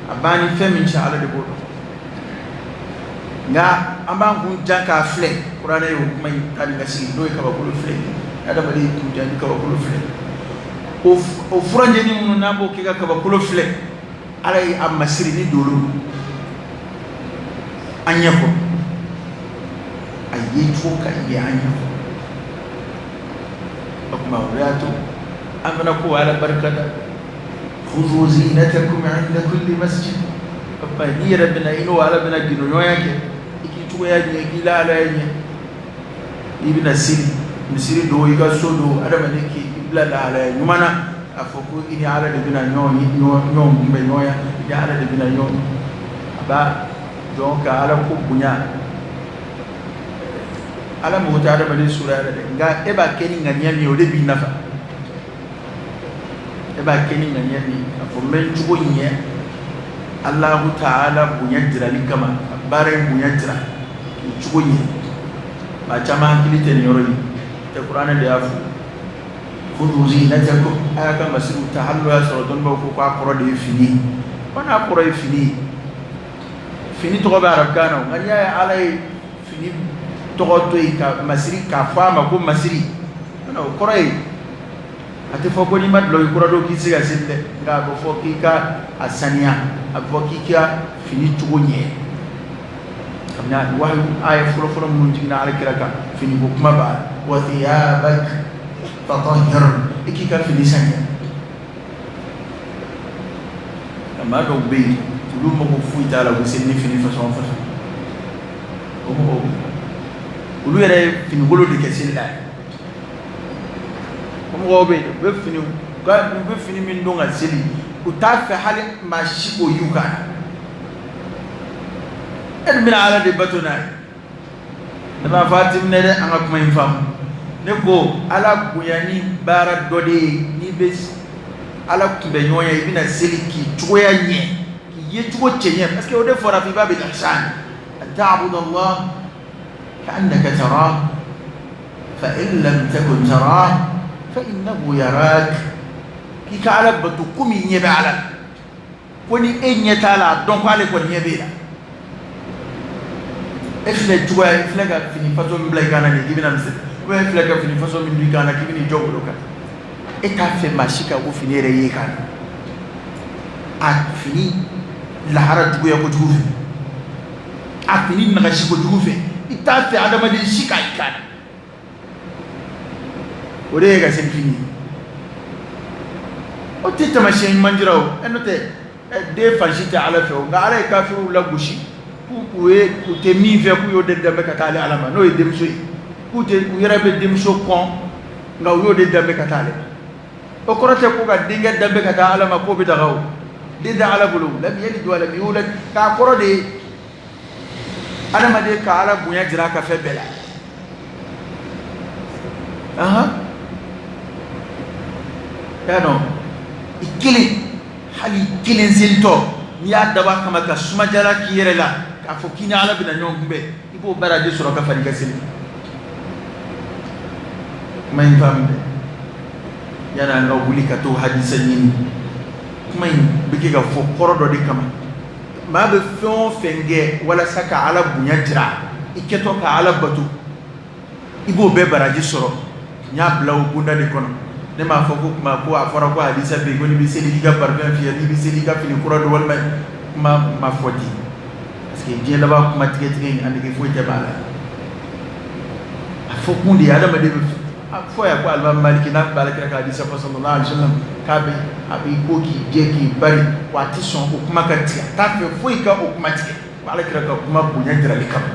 S2: a b'an ni fɛn min cɛ, Ala de b'o dɔn. Nka an b'an kun jan k'a filɛ. Kuranɛ y'o kuma in ta ni ka segin, n'o ye kabakolo filɛ. Adamaden y'i kun jan ni kabakolo filɛ, o furanjɛni minnu n'an b'o kɛ ka kabakolo filɛ, Ala ye a masiri ni dolo an ɲɛ kɔrɔ, a ye cogo ka ɲɛ an ɲɛ kɔrɔ. O tuma, o y'a to an fana ko Ala barika da: خذوا زينتكم عند كل مسجد. O tuma, n'i yɛrɛ bɛna i n'o Ala bɛna gindo ɲɔgɔnya kɛ, i k'i cogoya ɲɛ, k'i lahalaya ɲɛ. I bɛna seli misiri don, i ka so don, adamaden k'i bila lahalaya ɲuman na, a fɔ ko i ni Ala de bɛna ɲɔgɔn kunbɛ ɲɔgɔnya, i ni Ala de bɛna ɲɔgɔn. A b'a dɔn ka Ala ko bonya. Ala mago tɛ adamaden sura yɛrɛ dɛ, nka e b'a kɛ ni ŋaniya min ye, o de b'i nafa. E b'a kɛ ni ŋaniya min ye, a fɔ n bɛ n cogo ɲɛ Alahu Taala bonya jirali kama, ka baara in bonya jira, k'i cogo ɲɛ. Maa caman hakili tɛ nin yɔrɔ in tɛ. Kuranɛ de y'a fɔ: خذوا زينتكم. A y'a ka masiriw ta. Hali n'o y'a sɔrɔ dɔnnibaw ko k'a kɔrɔ de ye fini ye, ko n'a kɔrɔ ye fini ye, fini tɔgɔ bɛ arabukan na. Nka n'i y'a ye Ala ye fini tɔgɔ to yen ka masiri k'a fɔ a ma ko masiri, o kɔrɔ ye a tɛ fɔ ko n'i ma dulɔki kura don k'i tɛ se ka seli dɛ. Nka a bɛ fɔ k'i ka a saniya, a bɛ fɔ k'i ka fini cogo ɲɛ. Kabini wahayu aya fɔlɔfɔlɔ minnu jiginna Ala kira kan, fini ko kuma b'a la: وثيابك فطهر. I k'i ka fini saniya. Nka maa dɔw bɛ yen, olu mago foyi t'a la, u bɛ seli ni fini fasɔn fasɔn. O mɔgɔw, olu yɛrɛ ye finikolon de kɛ seli la. O mɔgɔw bɛ yen, u bɛ fini min don ka seli, u t'a fɛ hali maa si k'o y'u kan. E dun bɛna Ala de bato n'a ye. Ne b'a fɔ a ti minɛ dɛ. An ka kuma in faamu. Ne ko Ala bonya ni baara dɔ de ye. N'i bɛ Ala kunbɛ ɲɔgɔn ye, i bɛna seli k'i cogoya ɲɛ, k'i ye cogo cɛ ɲɛ, parce que o de fɔra في باب الإحسان: أن تعبد الله كأنك تراه فإن لم تكن تراه فإنه يراك. K'i ka Ala bato komi i ɲɛ bɛ Ala la. Ko ni e ɲɛ t'a la, a dɔn ko ale kɔni ɲɛ b'e la. E filɛ cogoya, i filɛ ka fini façon min bila i kan na nin, k'i bɛna misiri, ou bien e filɛ ka fini façon min don i kan na, k'i bɛn'i jɔ golo kan, e t'a fɛ maa si ka o fini yɛrɛ ye kan na. A fini lahara juguya kojugu fɛ, a fini nagasi kojugu fɛ, i t'a fɛ adamaden si k'a i kan na. O de ye ka seli fini ye. O tɛ taamasiyɛn ɲuman jira o. Ɛ, n'o tɛ den fan si tɛ Ala fɛ o. Nka Ala ye kafiriw lagosi k'u ye, u tɛ min fɛ, k'u y'o de danbɛ ka taa ale Ala ma, n'o ye denmuso ye, k'u tɛ u yɛrɛ bɛ denmuso kɔn. Nka u y'o de danbe ka taa ale ma. O kɔrɔ tɛ ko ka denkɛ danbe ka taa Ala ma k'o bɛ daga o. Den tɛ Ala bolo, lam yalid wa lam yulad, k'a kɔrɔ de ye adamaden ka Ala bonya jira a ka fɛn bɛɛ la. Ahan, y'a dɔn i kelen, hali i kelen selitɔ, n'i y'a dabɔ a kama ka sumajala k'i yɛrɛ la k'a fɔ k'i ni Ala bɛna ɲɔgɔn kunbɛn, i b'o baraji sɔrɔ ka fara i ka seli. Kuma in faamu dɛ, yanni an ka wuli ka t'o hadisa ɲini, kuma in bɛ kɛ ka fɔ kɔrɔ dɔ de kama. Maa bɛ fɛn o fɛn kɛ walasa ka Ala bonya jira i kɛtɔ ka Ala bato, i b'o bɛɛ baraji sɔrɔ. N y'a bila o bonda de kɔnɔ. Ne m'a fɔ ko kuma ko a fɔra ko hadisa bɛ yen ko n'i bɛ seli k'i ka parfum fiyɛ, n'i bɛ seli i ka fini kura don, walima kuma ma fɔ ten, parce que diɲɛ laban kuma tigɛtigɛ in, a nege foyi tɛ b'a la. A fɔ kun de ye adamaden bɛ a fɔ yan ko alimami Maliki n'a tun bɛ Alakira ka hadisa fɔ sallallahu alaihi wa sallam, k'a bɛ a b'i ko k'i jɛ k'i bari, wa a tɛ sɔn o kuma ka tigɛ, a t'a fɛ foyi ka o kuma tigɛ, ko Alakira ka kuma bonya jirali kama.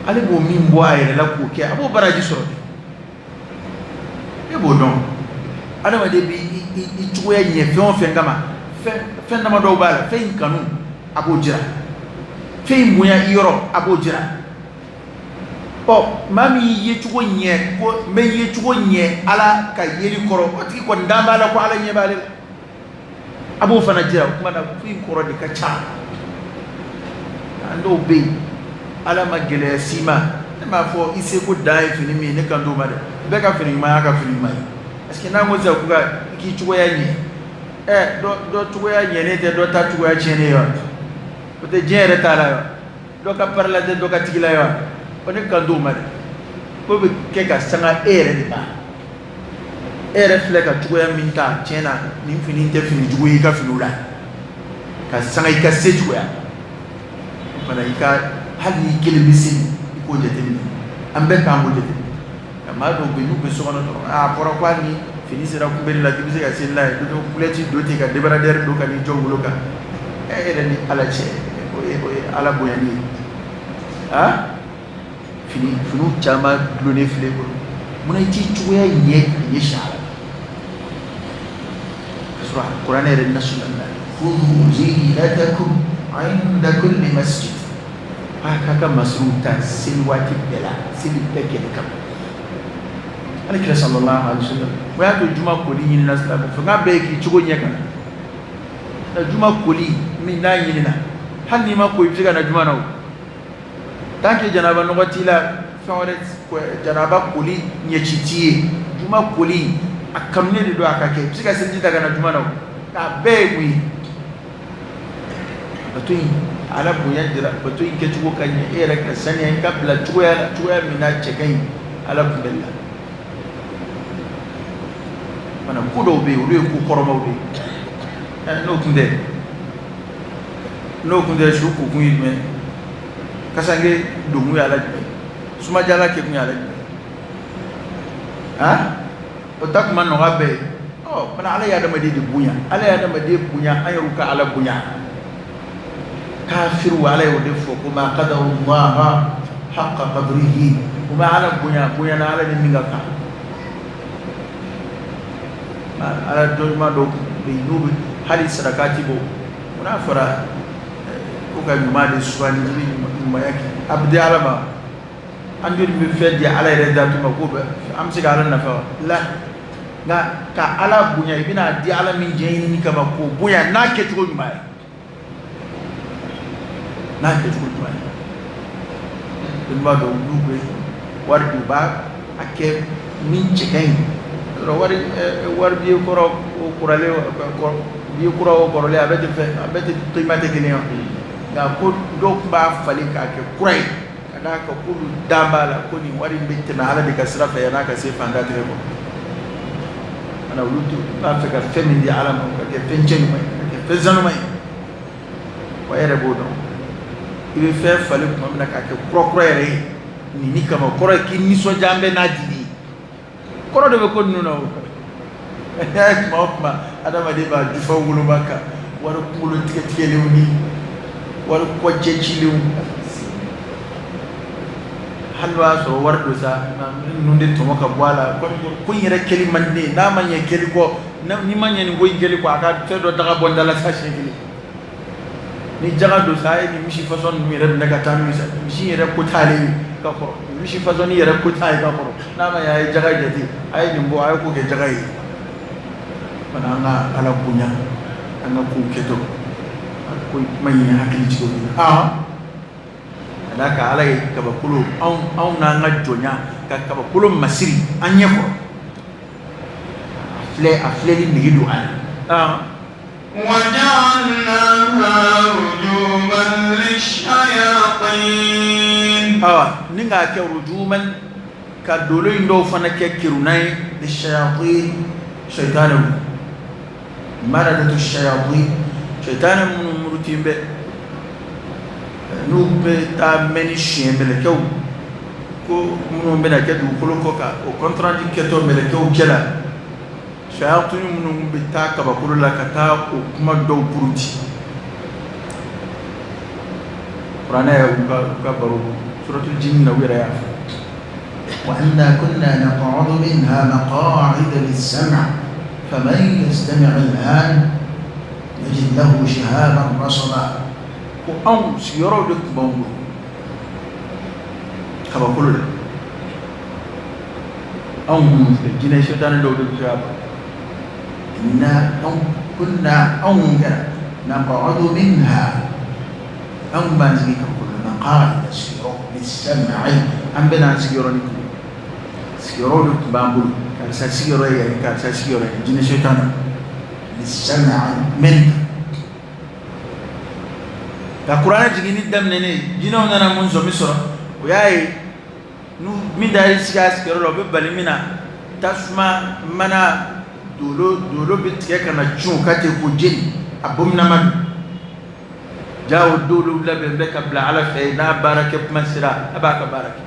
S2: Ale b'o min bɔ a yɛrɛ la k'o kɛ, a b'o baraji sɔrɔ de. E b'o dɔn, adamaden bɛ i cogoya ɲɛ fɛn o fɛn kama, fɛn damadɔw b'a la. Fɛn in kanu, a b'o jira. Fɛn in bonya i yɔrɔ, a b'o jira. Ɔ, maa min y'i yecogo ɲɛ ko n bɛ n yecogo ɲɛ Ala ka yeli kɔrɔ, o tigi kɔni dan b'a la ko Ala ɲɛ b'ale la, a b'o fana jira. O kuma na, ko in kɔrɔ de ka ca. An dɔw bɛ yen, Ala ma gɛlɛya s'i ma, ne m'a fɔ i seko dan ye fini min ye, ne kan t'o ma dɛ. Bɛɛ ka fini ɲuman y'a ka fini ɲuman ye, parce que n'an ko sisan ko ka i k'i cogoya ɲɛ, ɛ, dɔ cogoya ɲɛnen tɛ dɔ ta cogoya tiɲɛnen ye wa? O tɛ diɲɛ yɛrɛ t'a la wa? Dɔ ka parila tɛ dɔ ka tigila ye wa? O ne kan t'o ma dɛ. Ko bɛ kɛ ka sanga e yɛrɛ de ma. E yɛrɛ filɛ ka cogoya min ta, tiɲɛ na, nin fini tɛ fini jugu ye i ka finiw la, ka sanga i ka se cogoya. O fana, i ka hali n'i kelen bɛ seli, i k'o jateminɛ. An bɛɛ k'an k'o jateminɛ. Nka maa dɔw bɛ yen, n'u bɛ so kɔnɔ dɔrɔn, a fɔra ko hali ni fini sera kunbɛli la, k'i bɛ se ka seli n'a ye, dɔ kulɛti don ten ka débardeur don ka n'i jɔ wolo kan. E yɛrɛ ni Ala cɛ, o ye Ala bonyali ye? Ah, finiw caman dulonnen filɛ i bolo, munna i t'i cogoya ɲɛ ka ɲɛsin Ala ma? Ka sɔrɔ kuranɛ yɛrɛ nasu la, khudhu zinatakum inda kulli masjid, a k'a ka masiriw ta seli waati bɛɛ la, seli bɛɛ kɛlɛ kama. Ala kira sallallahu alaihi wasallam o y'a to juma koli ɲinina silamɛ fɛ, nk'a bɛɛ ye k'i cogo ɲɛ ka na juma koli min n'a ɲinina. Hali n'i ma ko, i bɛ se ka na juma na o, tant que janaba nɔgɔ t'i la, fɛn wɛrɛ janaba koli ɲɛci t'i ye. Juma koli, a kanunen de don a ka kɛ. I bɛ se ka seliji ta ka na juma na o. K'a bɛɛ ye mun ye? Bato in, Ala bonya jira, bato in kɛcogo ka ɲɛ, e yɛrɛ ka saniya, i ka bila cogoya la, cogoya min n'a cɛ ka ɲi Ala kunbɛli la fana. Ko dɔw bɛ yen, olu ye ko kɔrɔmaw de ye. N'o kun tɛ su ko kun ye jumɛn? Kasange donkun ye Ala jumɛn? Sumajala kɛ kun ye Ala jumɛn? Han, o ta kuma nɔgɔ bɛɛ ye. Ɔ fana, Ala ye adamaden de bonya, Ala ye adamaden bonya, an yɛrɛw ka Ala bonya. Kafiriw, Ala y'o de fɔ ko ma qadarullaha haqqa qadrihi, u ma Ala bonya, bonya na Ala ni min ka kan. Ala dɔnɲuman dɔw bɛ yen, n'u bɛ hali sarakati bɔ, o n'a fɔra ko ka ɲuman de sugandi, i bɛ ɲumanya kɛ, a bɛ di Ala ma. An joli bɛ fɛn di Ala yɛrɛ datu ma ko bɛ an bɛ se ka Ala nafa wa? La, nka ka Ala bonya, i bɛna di Ala min diɲɛ ɲini kama, k'o bonya n'a kɛcogo ɲuman ye, n'a kɛcogo ɲuman ye. Dɔnnibaa dɔw, n'u bɛ wari di, u b'a a kɛ min cɛ ka ɲi. Wari wari biye kɔrɔ o kɔrɔlen, biye kura o kɔrɔlen, a bɛɛ tɛ fɛn, a bɛɛ tɛ qiima tɛ kelen ye. Nka ko dɔw tun b'a falen k'a kɛ kura ye, ka d'a kan k'olu dan b'a la ko nin wari in bɛ tɛmɛ Ala de ka sira fɛ yan'a ka se fantan tɛgɛ kɔnɔ. Ana olu b'a fɛ ka fɛn min di Ala ma, o ka kɛ fɛn cɛ ɲuman ye, ka kɛ fɛn sanuman ye. Wa e yɛrɛ b'o dɔn, i bɛ fɛn falen tuma min na k'a kɛ kura kura yɛrɛ ye nin kama, kɔrɔ ye k'i nisɔndiya bɛ n'a dili ye. Kɔrɔ de bɛ ko ninnu na. O n'a ye kuma o kuma, adamaden b'a jufa woloma ka wari kunkolo tigɛ tigɛlenw ni wari kɔjɛ cilenw. Hali n'o y'a sɔrɔ wari don sa, ninnu de tɔmɔ ka bɔ a la. Ko in yɛrɛ kɛli man di ne ye. N'a ma ɲɛ kɛli kɔ, n'i ma ɲɛ nin ko in kɛli kɔ, a ka fɛn dɔ daga bɔ n da la sa siɲɛ kelen. Ni jaga don sa, a ye nin misi fasɔn ninnu yɛrɛ minɛ ka taa n'u ye sa. Misi yɛrɛ ko t'ale ye ka kɔrɔ, misi fasɔn yɛrɛ ko t'a ye ka kɔrɔ. N'a ma ɲɛ, a ye jaga jate, a ye nin bɔ, a ye ko kɛ jaga ye. Fana an ka Ala bonya, an ka kow kɛtɔ ko kuma in ye hakili jigin o ye. Ka d'a kan Ala ye kabakolo anw n'an ka jɔnya ka kabakolo masiri an ɲɛ kɔrɔ, a filɛ, a filɛli nege don an na. Awa, ni k'a kɛ rujuman, ka dolo in dɔw fana kɛ kerunna ye, lishayatin, shaitanaw, maradatu shayatin, shaitana minnu murutin bɛ, n'u bɛ taa mɛnni siɲɛ mɛlɛkɛw ko minnu bɛna kɛ dugukolo kɔ kan, o compte rendu kɛtɔ mɛlɛkɛw cɛ la, shayatin minnu bɛ taa kabakolo la ka taa o kuma dɔw puruti. Kuranɛ u ka baro suratul jinn na, u yɛrɛ y'a fɔ.
S3: وأنا كنا نقعد منها مقاعد للسمع فمن يستمع الآن يجد له شهابا رصدا.
S2: Ko anw sigiyɔrɔw de tun b'anw bolo kabakolo la. Anw minnu filɛ, jinɛ sɛtanɛ dɔw de bɛ se ka ban.
S3: إنا كنا, anw kɛra, نقعد منها,
S2: Anw b'an sigi kabakolo la,
S3: مقاعد, sigiyɔrɔ, للسمع.
S2: An bɛ n'an sigiyɔrɔ ni kun sigiyɔrɔw de tun b'an bolo. Karisa sigiyɔrɔ ye yan ye, karisa sigiyɔrɔ ye jinɛ sɛtanɛ.
S3: للسمع.
S2: Mɛnni ka kuranɛ jiginni daminɛnen, jinɛw nana mun sɔmi sɔrɔ? O y'a ye n'u min da y'i sigi a sigiyɔrɔ la, o bɛ bali min na, tasuma mana dolo dolo bɛ tigɛ ka na cun o kan ten k'o jeni, a bominama don. Ja o dolo labɛn bɛ ka bila Ala fɛ, n'a baara kɛ kuma sera, a b'a ka baara kɛ.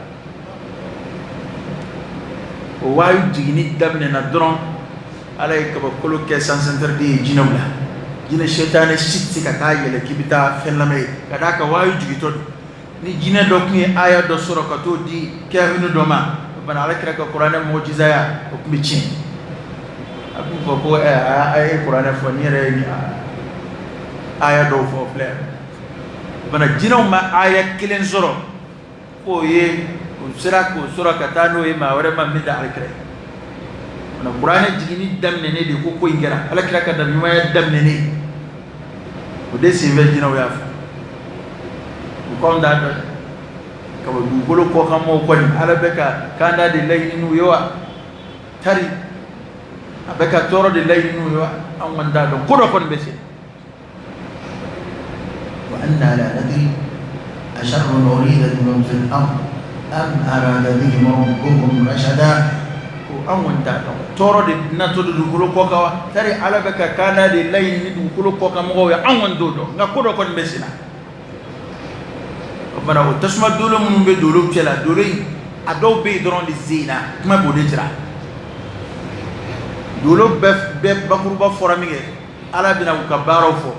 S2: O waayu jiginni daminɛna dɔrɔn, Ala ye kabakolo kɛ sens interdit ye jinɛw la. Jinɛ sɛtanɛ si tɛ se ka taa yɛlɛ k'i bɛ taa fɛn lamɛn ye, ka d'a kan waayu jigitɔ don. Ni jinɛ dɔ tun ye aya dɔ sɔrɔ ka t'o di kɛhinu dɔ ma, o bana Ala kira ka kuranɛ mɔjizaya, o tun bɛ tiɲɛ. A tun fɔ ko ɛ, a ye kuranɛ fɔ, ni yɛrɛ ye nin aya dɔw fɔ filɛ. O bana jinɛw ma aya kelen sɔrɔ k'o ye o sera k'o sɔrɔ ka taa n'o ye maa wɛrɛ ma min tɛ Ala kira ye. O kuranɛ jiginni daminɛnen de ko in kɛra Ala kira ka nabiɲumanya daminɛnen o de senfɛ. Jinɛw y'a fɔ u k'anw t'a dɔn dɛ, kaba dugukolo kɔkan mɔgɔw kɔni, Ala bɛ ka kanda de laɲini n'u ye wa, tari a bɛ ka tɔɔrɔ de laɲini n'u ye wa, anw kɔni t'a dɔn, ko dɔ kɔni bɛ se.
S3: وأنا لا ندري أشر أريد بمن في الأرض أم أراد بهم ربهم رشدا.
S2: Ko an kɔni t'a dɔn, tɔɔrɔ de natɔ don dugukolo kɔ kan wa, tari Ala bɛ ka kanda de laɲini ni dugukolo kɔ kan mɔgɔw ye, an kɔni t'o dɔn, nka ko dɔ kɔni bɛ sen na. O kumana o tasuma dolo minnu bɛ dolow cɛ la, dolo in a dɔw bɛ yen dɔrɔn de zen na kuma b'o de jira. Dolo bɛɛ bakuruba fɔra min kɛ, Ala bɛna u ka baaraw fɔ,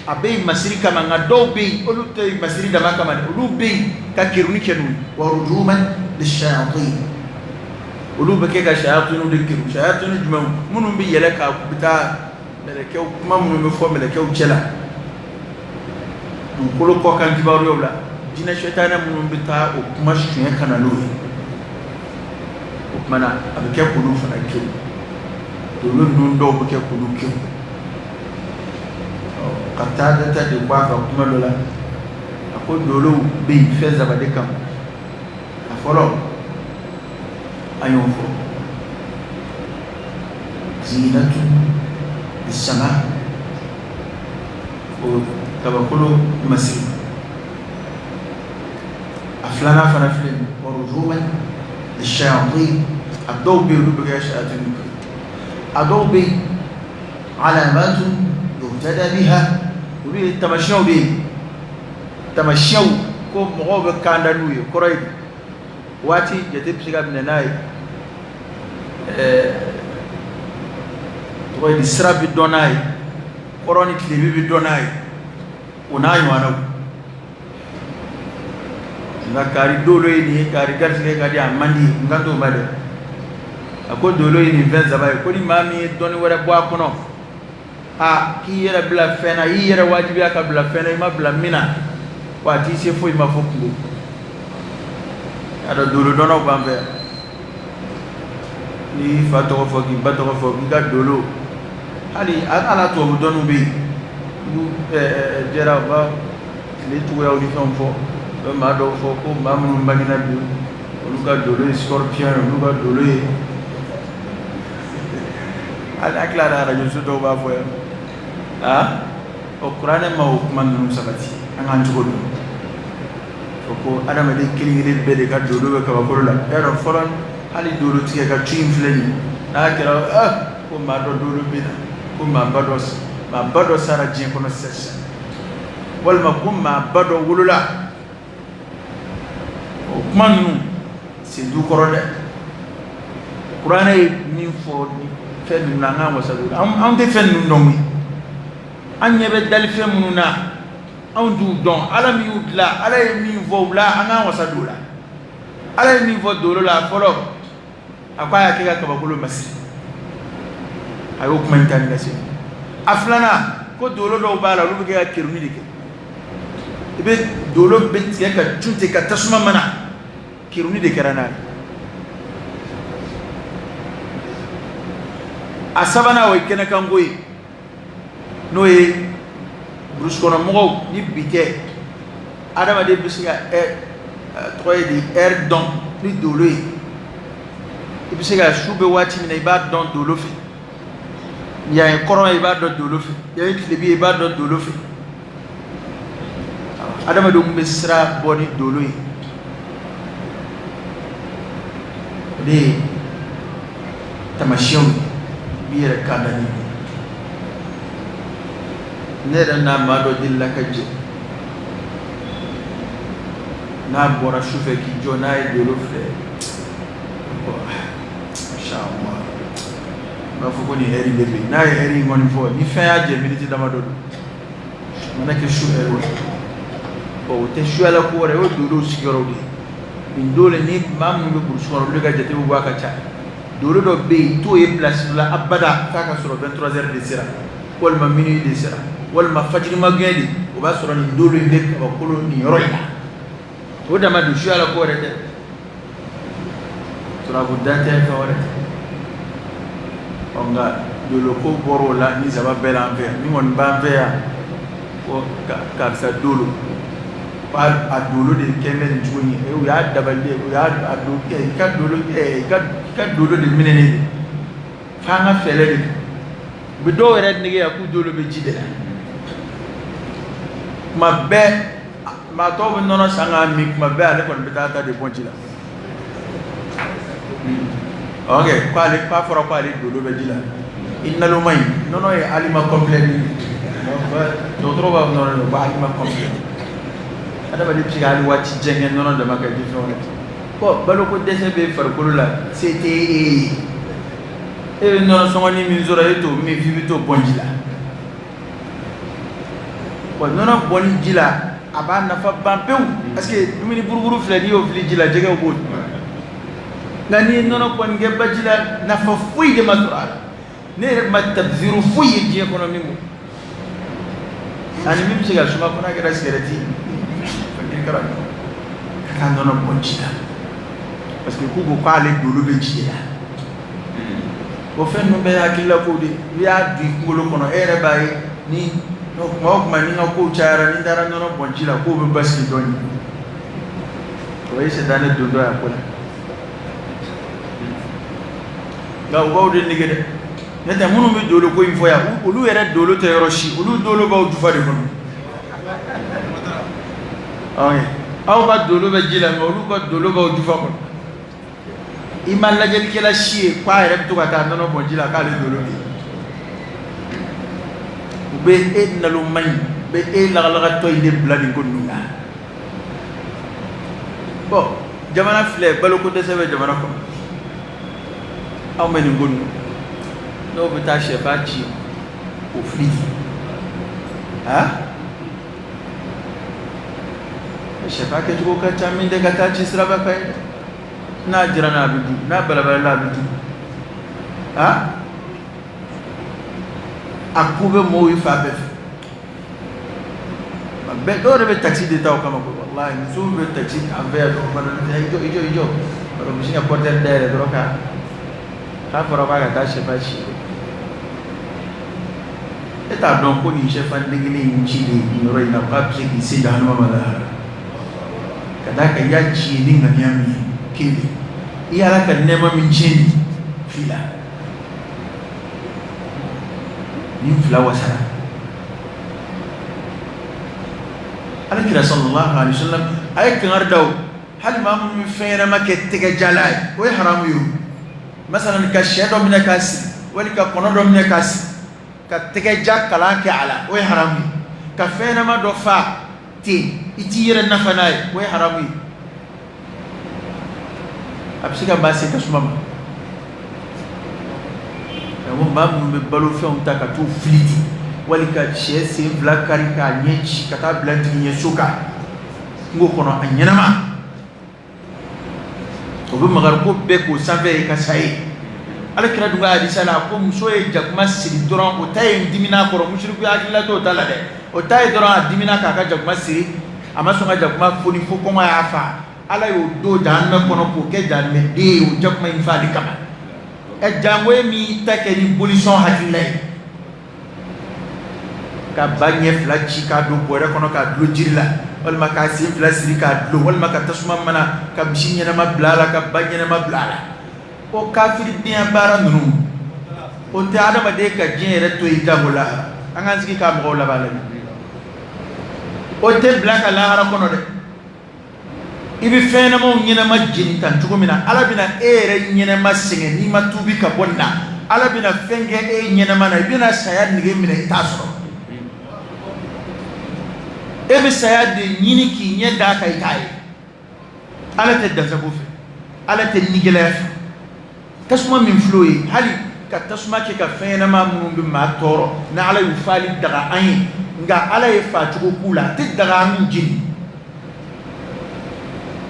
S2: a bɛ yen masiri kama, nka dɔw bɛ yen, olu tɛ yen masiri dama kama dɛ, olu bɛ yen ka kerunni kɛ n'u ye.
S3: ورجوما للشياطين.
S2: Olu bɛ kɛ ka sayatunu de kerun. Sayatunu jumɛnw? Minnu bɛ yɛlɛ ka bɛ taa mɛlɛkɛw kuma minnu bɛ fɔ mɛlɛkɛw cɛ la dugukolo kɔkan kibaruyaw la, jinɛ sɛtanɛ minnu bɛ taa o kuma suɲɛ ka na n'o ye, o tuma na a bɛ kɛ k'olu fana kerun. Olu ninnu dɔw bɛ kɛ k'olu kerun. Ɔ, ka taa data de bɔ a ka kuma dɔ la, a ko dolow bɛ yen fɛn saba de kama. A fɔlɔ, an y'o fɔ.
S3: زينة للسماء.
S2: O kabakolo masiri. A filanan fana filɛ nin ye.
S3: ورجوما للشياطين.
S2: A dɔw bɛ yen, olu bɛ kɛ sayatini. A dɔw bɛ yen,
S3: علامات يهتدى بها.
S2: Olu ye tamasiyɛnw de ye, tamasiyɛnw ko mɔgɔw bɛ kanda n'u ye. Kɔrɔ ye di? Waati jate bɛ se ka minɛ n'a ye, tɔgɔ ye di, sira bɛ dɔn n'a ye, kɔrɔ ni tilebi bɛ dɔn n'a ye, o n'a ɲɔgɔnnaw. Nka kari dolo ye nin ye, kari garisɛgɛ ka di, a man di, n kan t'o ma dɛ. A ko dolo ye nin fɛn saba ye, ko ni maa min ye dɔnni wɛrɛ bɔ a kɔnɔ, a k'i yɛrɛ bila fɛn na, i yɛrɛ wajibiya ka bila fɛn na, i ma bila min na, wa a t'i se foyi ma fo kungo. A dɔn dolo dɔnnaw b'an fɛ yan. N'i fa tɔgɔ fɔ, k'i ba tɔgɔ fɔ, k'i ka dolo, hali ala tubabu dɔnniw bɛ yen, n'u jɛra u b'a tile cogoyaw ni fɛnw fɔ. U bɛ maa dɔw fɔ ko maa minnu bangena bi, olu ka dolo ye scorpion ye, olu ka dolo ye, hali hakili la arajo so dɔw b'a fɔ yan. Aa, o kuranɛ ma o kuma ninnu sabati, an k'an cogo dɔn. O ko adamaden kelen kelen bɛɛ de ka dolo bɛ kabakolo la. E y'a dɔn fɔlɔ, hali dolo tigɛ ka cu in filɛ nin ye, n'a kɛra ko maa dɔ dolo bɛ na, ko maa ba dɔ sara diɲɛ kɔnɔ sisan sisan, walima ko maa ba dɔ wolola, o kuma ninnu sen t'u kɔrɔ dɛ. Kuranɛ ye min fɔ ni fɛn ninnu na, an k'an wasa don. Anw tɛ fɛn ninnu dɔn koyi. An ɲɛ bɛ dalifɛn minnu na, anw t'u dɔn. Ala min y'u dilan, Ala ye min fɔ u la, an k'an wasa don o la. Ala ye min fɔ dolo la fɔlɔ, a ko a y'a kɛ ka kabakolo masiri, a y'o kuma in ta ni ka segin. A filanan, ko dolo dɔw b'a la, olu bɛ kɛ ka keruni de kɛ. I bɛ dolo bɛ tigɛ ka cun ten ka tasuma mana, keruni de kɛra n'a ye. A sabanan, o ye kɛnɛkanko ye, n'o ye burusi kɔnɔ mɔgɔw ni bi tɛ, adamaden bɛ se ka ɛ tɔgɔ ye di, ɛri dɔn ni dolo ye. I bɛ se ka su bɛ waati min na, i b'a dɔn dolo fɛ. Yan ye kɔrɔn ye, i b'a dɔn dolo fɛ. Yan ye tilebi ye, i b'a dɔn dolo fɛ. Adamadenw bɛ sira bɔ ni dolo ye. O de ye tamasiyɛnw ye, i b'i yɛrɛ kan da ni ne yɛrɛ n'a maa dɔ delila ka jɛ, n'a bɔra su fɛ k'i jɔ, n'a ye dolo filɛ, masha Allah, n b'a fɔ ko nin ɛri de bɛ yen. N'a ye ɛri in kɔni fɔ, ni fɛn y'a jɛ, miniti damadɔ don, a mana kɛ su ɛri o bon, o tɛ suyala ko wɛrɛ, o ye dolow sigiyɔrɔw de ye. Nin dolo ni maa minnu bɛ burusi kɔnɔ, olu de ka jate bɛ bɔ a ka ca. Dolo dɔ bɛ yen, i t'o ye place dɔ la abada f'a ka sɔrɔ 23 heures de sera, walima minuit de sera, walima fajiri magɛn de, o b'a sɔrɔ nin dolo in bɛ kabakolo nin yɔrɔ in na. O dama don, suyala ko wɛrɛ tɛ, turabu da tɛ, fɛn wɛrɛ tɛ. Ɔ, nka dolo ko bɔr'o la ni saba bɛɛ la an fɛ yan. Min kɔni b'an fɛ yan, ko karisa dolo, ko a dolo de kɛ bɛ nin cogo in ye, u y'a dabali de, u y'a a don i ka dolo, i ka dolo de minɛ ne de, f'an ka fɛɛrɛ de kɛ. U bɛ dɔw yɛrɛ nege yan k'u dolo bɛ ji de la tuma bɛɛ. Maa tɔw bɛ nɔnɔ san k'a min tuma bɛɛ, ale kɔni bɛ taa ta de bɔn ji la. Ok, k'ale k'a fɔra k'ale dolo bɛ ji la, i naloma in, nɔnɔ ye aliment complet de ye. Dɔgɔtɔrɔw b'a fɔ nɔnɔ de ko aliment complet. Adamaden bɛ se ka hali waati jan kɛ nɔnɔ dama ka di fɛn wɛrɛ tɛ. Bon, baloko dɛsɛ bɛ farikolo la, se tɛ e ye, e bɛ nɔnɔ sɔngɔnin min sɔrɔ, e t'o min, f'i bɛ t'o bɔn ji la. Bon, nɔnɔ bɔnni ji la, a b'a nafa ban pewu, parce que dumuni buruburu filɛ, n'i y'o fili ji la, jɛgɛw b'o dun. Nka n'i ye nɔnɔ kɔni kɛ baji la, nafa foyi de ma sɔrɔ a la. Ne yɛrɛ ma tabziru foyi ye diɲɛ kɔnɔ min b'o ani min bɛ se ka suma, fo n'a kɛra sigɛrɛti fakiri kara ka taa nɔnɔ bɔn ji la, parce que k'u ko k'ale dolo bɛ ji de la. O fɛn ninnu bɛɛ ye hakilila kow de ye. I y'a don i kunkolo kɔnɔ, e yɛrɛ b'a ye ni kuma o kuma ni n ka kow cayara, ni n taara nɔnɔ bɔn ji la, kow bɛ basigi dɔɔnin. O ye sɛtanɛ dontɔ ye a ko la. Nka u b'aw de nege dɛ. N'o tɛ, minnu bɛ dolo ko in fɔ yan, olu yɛrɛ dolo tɛ yɔrɔ si, olu dolo b'aw jufa de kɔnɔ. Aw ka dolo bɛ ji la, nka olu ka dolo b'aw jufa kɔnɔ. I ma lajɛlikɛla si ye k'a yɛrɛ bɛ to ka taa nɔnɔ bɔn ji la k'ale dolo bɛ yen. U bɛ e naloma in, u bɛ e lagalagatɔ in de bila nin ko ninnu na. Bon, jamana filɛ, baloko dɛsɛ bɛ jamana kɔnɔ, anw bɛ nin ko ninnu, dɔw bɛ taa sɛfan ci k'o fili ten. Han, Sɛfan kɛcogo ka ca min tɛ ka taa ci siraba kan ye n'a jiranna a bɛ dun, n'a balabalala a bɛ dun. A ko bɛ mɔgɔw ye fan bɛɛ fɛ. Bɛɛ dɔw yɛrɛ bɛ takisi de ta o kama koyi, walahi musow bɛ takisi an fɛ yan dɔrɔn, i jɔ i jɔ i jɔ, u bɛ sin ka porteur dayɛlɛ dɔrɔn ka k'a fɔra k'a ka taa sɛfan ci. E t'a dɔn ko nin sɛfan den kelen in cilen nin yɔrɔ in na k'a bɛ se k'i se jahanama ma lahara, ka d'a kan i y'a ci ni ŋaniya min ye kelen, i y'Ala ka nɛɛma min tiɲɛ nin fila, nin fila wasara. Ala kira sallallahu alaihi wasallam a ye kangari da o hali maa minnu bɛ fɛn ɲɛnama kɛ tɛgɛjala ye, o ye haramu ye o. Masalan ka sɛ dɔ minɛ k'a siri, wali ka kɔnɔ dɔ minɛ k'a siri, ka tɛgɛja kalan kɛ a la, o ye haramu ye. Ka fɛn ɲɛnama dɔ fa ten i t'i yɛrɛ nafa n'a ye, o ye haramu ye. A bɛ se ka maa se tasuma ma. Ko maa minnu bɛ balo fɛnw ta ka t'u fili ten, wali ka sɛ sen fila kari k'a ɲɛ ci ka taa bila jigiɲɛso kan kungo kɔnɔ a ɲɛnama, o bɛ makari ko bɛɛ k'o sanfɛ ye ka sa ye. Ala kira dun ka hadisa la, a ko muso ye jakuma siri dɔrɔn, o ta ye dimina kɔrɔ, musirikuya hakilila t'o ta la dɛ, o ta ye dɔrɔn a dimina k'a ka jakuma siri, a ma sɔn ka jakuma foni fo kɔngɔ y'a fa. Ala y'o don jahanamɛ kɔnɔ k'o kɛ jahanamɛ den ye o jakuma in faali kama. Ɛ jango e min ta kɛ ni bolisɔn hakilila ye, ka ba ɲɛ fila ci k'a don bɔrɛ kɔnɔ k'a dulon jiri la, walima k'a sen fila siri k'a dulon, walima ka tasuma mana ka misi ɲɛnama bila a la, ka ba ɲɛnama bila a la. O kafiridenya baara ninnu, o tɛ adamaden ka diɲɛ yɛrɛ to yen jango lahara. An k'an sigi k'a mɔgɔw laban lajɛ, o tɛ bila ka lahara kɔnɔ dɛ. I bɛ fɛn ɲɛnamaw ɲɛnama jeni tan cogo min na, Ala bɛna e yɛrɛ ɲɛnama sɛgɛn n'i ma tuubi ka bɔ nin na. Ala bɛna fɛn kɛ e ɲɛnama na, i bɛna saya nege minɛ, i t'a sɔrɔ. E bɛ saya de ɲini k'i ɲɛ d'a kan, i t'a ye. Ala tɛ dansago fɛ, Ala tɛ nigɛlɛya fɛ. Tasuma min filɛ o ye, hali ka tasuma kɛ ka fɛn ɲɛnama minnu bɛ maa tɔɔrɔ, ni Ala y'u faali daga an ye, nka Ala ye faacogo k'u la, a tɛ daga an k'u jeni.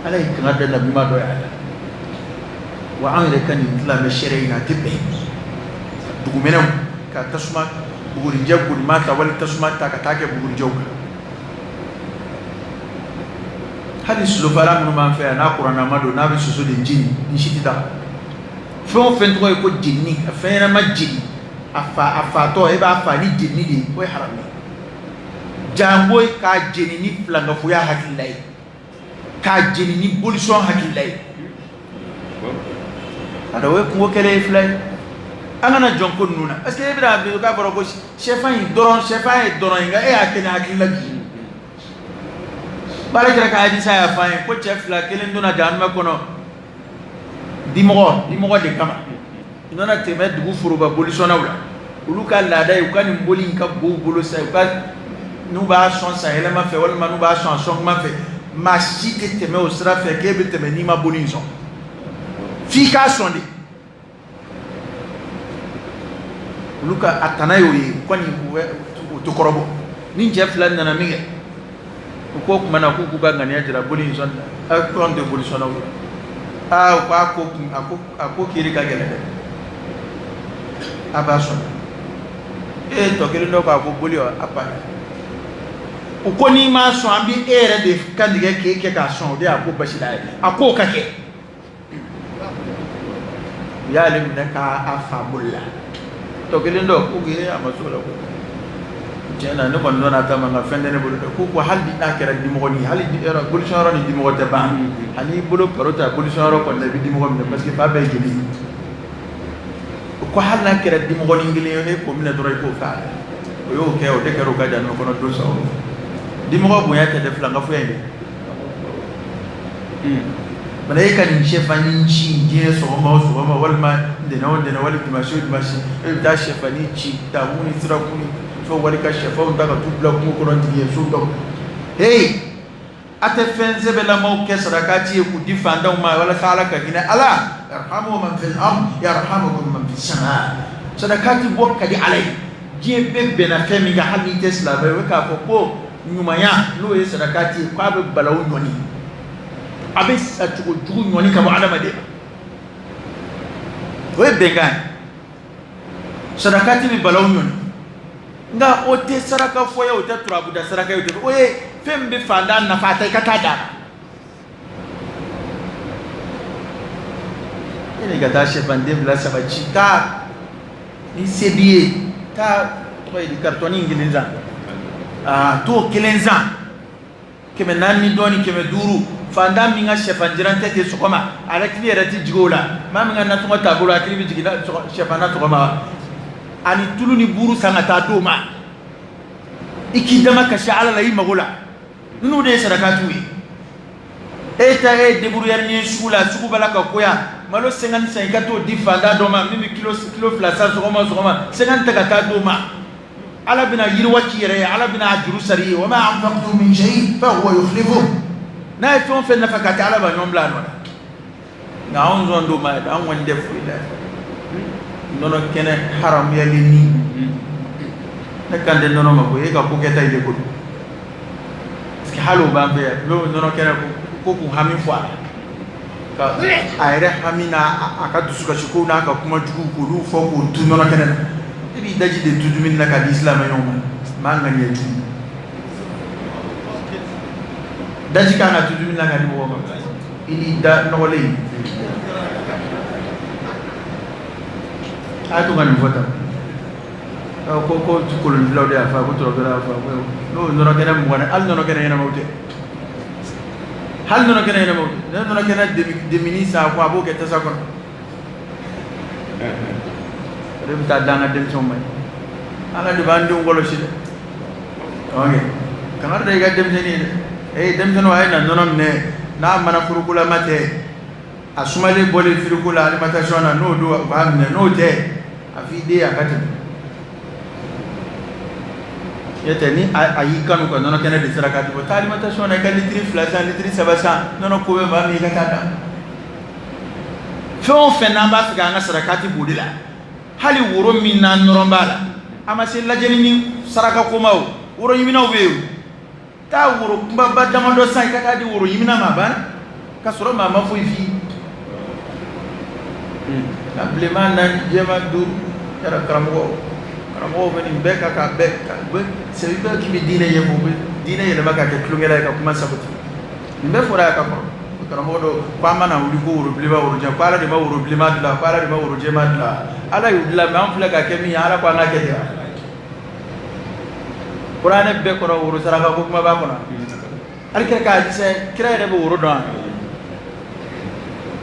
S2: Ala ye kanga da nabiɲuman dɔ ye a la. Wa an yɛrɛ ka nin silamɛ sariya in na, a tɛ bɛn. Dugumɛnɛw ka tasuma bugurijɛ golima ta, wali tasuma ta ka taa kɛ bugurijɛw kan. Hali solofara minnu b'an fɛ yan, n'a kurannama don, n'a bɛ soso de jeni, nin si tɛ taa. Fɛn o fɛn tɔgɔ ye ko jenini, ka fɛn ɲɛnama jeni, a fa a fatɔ e b'a fa ni jenini de ye, o ye haramu ye. Jango k'a jeni ni filankafoya hakilila ye, k'a jeni ni bolisɔn hakilila ye, a o ye kunko kɛlɛ ye fila ye. An kana jɔn ko ninnu na, parce que e bɛna k'a fɔra ko sɛfan in dɔrɔn, sɛfan ye dɔrɔn ye, nka e y'a kɛ ni hakilila jumɛn ye? Ala kira ka hadisa y'a fɔ an ye ko cɛ fila, kelen donna jahanama kɔnɔ dimɔgɔ dimɔgɔ de kama. U nana tɛmɛ dugu foroba bolisɔnnaw la, olu ka laada ye u ka nin boli in ka bon u bolo sa, u ka n'u b'a sɔn san yɛlɛma fɛ, walima n'u b'a sɔn a sɔn kuma fɛ, maa si tɛ tɛmɛ o sira fɛ k'e bɛ tɛmɛ n'i ma boli in sɔn, f'i k'a sɔn de. Olu ka a tana y'o ye, u kɔni u tɛ kɔrɔbɔ. Ni cɛ fila nana min kɛ, u ko o tuma na k'u k'u ka ŋaniya jira boli in sɔn na, ko anw tɛ boli sɔnnaw ye. Aa, u ko a ko kun a ko a ko kiri ka gɛlɛn dɛ, a b'a sɔn. E tɔ kelen dɔ ko a ko boli wa, a banna. U ko n'i m'a sɔn, an bɛ e yɛrɛ de kantigɛ k'e kɛ k'a sɔn, o de y'a ko basila ye. A k'o ka kɛ. U y'ale minɛ k'a fa boli la. Tɔ kelen dɔ ko k'e a ma s'o la ko tiɲɛ na, ne kɔni dɔnna a ta ma, nka fɛn tɛ ne bolo dɛ. Ko ko hali n'a kɛra dimɔgɔnin ye, hali yɔrɔ bolisɔn yɔrɔ ni dimɔgɔ tɛ ban, hali i bolo paro ta bolisɔn yɔrɔ kɔni na, i bɛ dimɔgɔ minɛ, parce que fa bɛɛ ye joli ye. Ko hali n'a kɛra dimɔgɔnin kelen ye, e k'o minɛ dɔrɔn i k'o fa. O y'o kɛ, o de kɛra o ka jahanama kɔnɔ don sababu. Dimɔgɔ bonya tɛ dɛ, filankafoya in dɛ. Bana e ka nin sɛfanin ci diɲɛ sɔgɔma o sɔgɔma, walima ntɛnɛn o ntɛnɛn, wali dimanche o dimanche, e bɛ taa sɛfanin ci damu ni sirakun ni fɛn, wali ka sɛfanw ta ka t'u bila kungo kɔnɔ jigiɲɛso dɔ. Hey, a tɛ fɛn sɛbɛlamaw kɛ sarakati ye k'u di fantanw ma walasa Ala ka hinɛ. Ala yarhamu man fil ard yarhamukum man fis sama. Sarakati bɔ ka di Ala ye. Diɲɛ bɛɛ bɛnna fɛn min kan, hali n'i tɛ silamɛ ye, o ye k'a fɔ ko ɲumanya n'o ye sarakati ye k'a bɛ balawu ɲɔni a bɛ sacogo jugu ɲɔni ka bɔ adamaden ma o ye bɛnkan ye sarakati bɛ balawu ɲɔni nka o tɛ saraka fɔ ye o tɛ turabuda saraka ye o tɛ o ye fɛn min bɛ fantan nafa a ta i ka taa d'a ma e ni ka taa sɛfanden fila saba ci taa ni se b'i ye taa tɔgɔ ye di karitɔni in kelen san aa t'o kelen san 400 ni dɔɔni 500 fantan min ka sɛfan jiran tɛ ten sɔgɔma a hakili yɛrɛ tɛ jigin o la maa min ka nasɔngɔ t'a bolo hakili bɛ jigin sɛfan na sɔgɔma ani tulu ni buru san ka taa d'o ma i k'i dama kasi ala la i mago la ninnu de ye sarakatiw ye e ta e débrouillard ye sugu la sugu b'a la ka goya malo 50 san i ka t'o di fantan dɔ ma min bɛ kilo 2 san sɔgɔma sɔgɔma 50 ta ka taa d'o ma ala bɛna yiriwa k'i yɛrɛ ye ala bɛna a juru sara i ye wa ma
S3: anfaqtum min shay fa huwa yukhlifuh
S2: n'a ye fɛn o fɛn nafa ka kɛ ala b'a ɲɔgɔn bila a nɔ la nka anw sɔn d'o ma yɛrɛ an kɔni tɛ foyi la nɔnɔ kɛnɛ haramuyalen ni ne kan tɛ nɔnɔ ma koyi e ka ko kɛta in de ko don parce que hali o b'an fɛ yan n'o nɔnɔ kɛnɛ ko k'u hami fɔ a la ka a yɛrɛ hami n'a a ka dusukasi kow n'a ka kuma jugu k'olu fɔ k'o tu nɔnɔ kɛnɛ na e b'i daji de tu dumuni na k'a di silamɛ ɲɔgɔn ma maa ŋaniya jugu daji kan ka tu dumuni na k'a di mɔgɔ ma i n'i da nɔgɔlen a ye to ka nin fɔ tan ko kolonfilaw de y'a fɔ ko tɔrɔkɛlaw y'a fɔ n'o nɔnɔ kɛnɛ 20 hali nɔnɔ kɛnɛ ɲɛnamaw tɛ hali nɔnɔ kɛnɛ ɲɛnamaw tɛ ne nɔnɔ kɛnɛ demini san ko a b'o kɛ tasa kɔnɔ o de bɛ taa d'an ka denmisɛnw ma ala de b'an denw kɔlɔsi dɛ ok kana da i ka denmisɛnnin ye dɛ ee denmisɛnninw a ye na nɔnɔ minɛ n'a mana forokolama tɛ a sumalen bɔlen frigo la alimentation na n'o don u b'a minɛ n'o tɛ a f'i den a ka tɛmɛ n'o tɛ ni a y'i kanu ka nɔnɔ kɛnɛ de saraka di bɔ taa alimentation na i ka litiri 2 san litiri 3 san nɔnɔ ko bɛ maa min i ka taa d'a ma fɛn o fɛn n'an b'a fɛ k'an ka sarakati b'o de la hali woro min n'an nɔrɔ b'a la a ma se lajɛli ni saraka ko ma o woro ɲiminaw bɛ yen taa woro kunbaba damadɔ san i ka taa di woro ɲimina ma a banna ka sɔrɔ maa ma foyi f'i ye nka bilenman 4 jɛman 5 yɛrɛ karamɔgɔw bɛ nin bɛɛ kan k'a bɛɛ ka bɛ sɛbɛn bɛɛ k'i bɛ diinɛ ɲɛfɔ u bɛ diinɛ yɛlɛma k'a kɛ tulonkɛla ye ka kuma sabati nin bɛɛ fɔra yan ka kɔrɔ karamɔgɔ dɔ ko an mana wuli ko woro bilenman woro jɛman ko ala de ma woro bilenman dilan ko ala de ma woro jɛman dilan ala y'u dilan mɛ an filɛ ka kɛ min ye ala ko an ka kɛ ten kuranɛ bɛɛ kɔnɔ woro saraka ko kuma b'a kɔnɔ hali kira ka hadisa kira yɛrɛ bɛ woro dɔn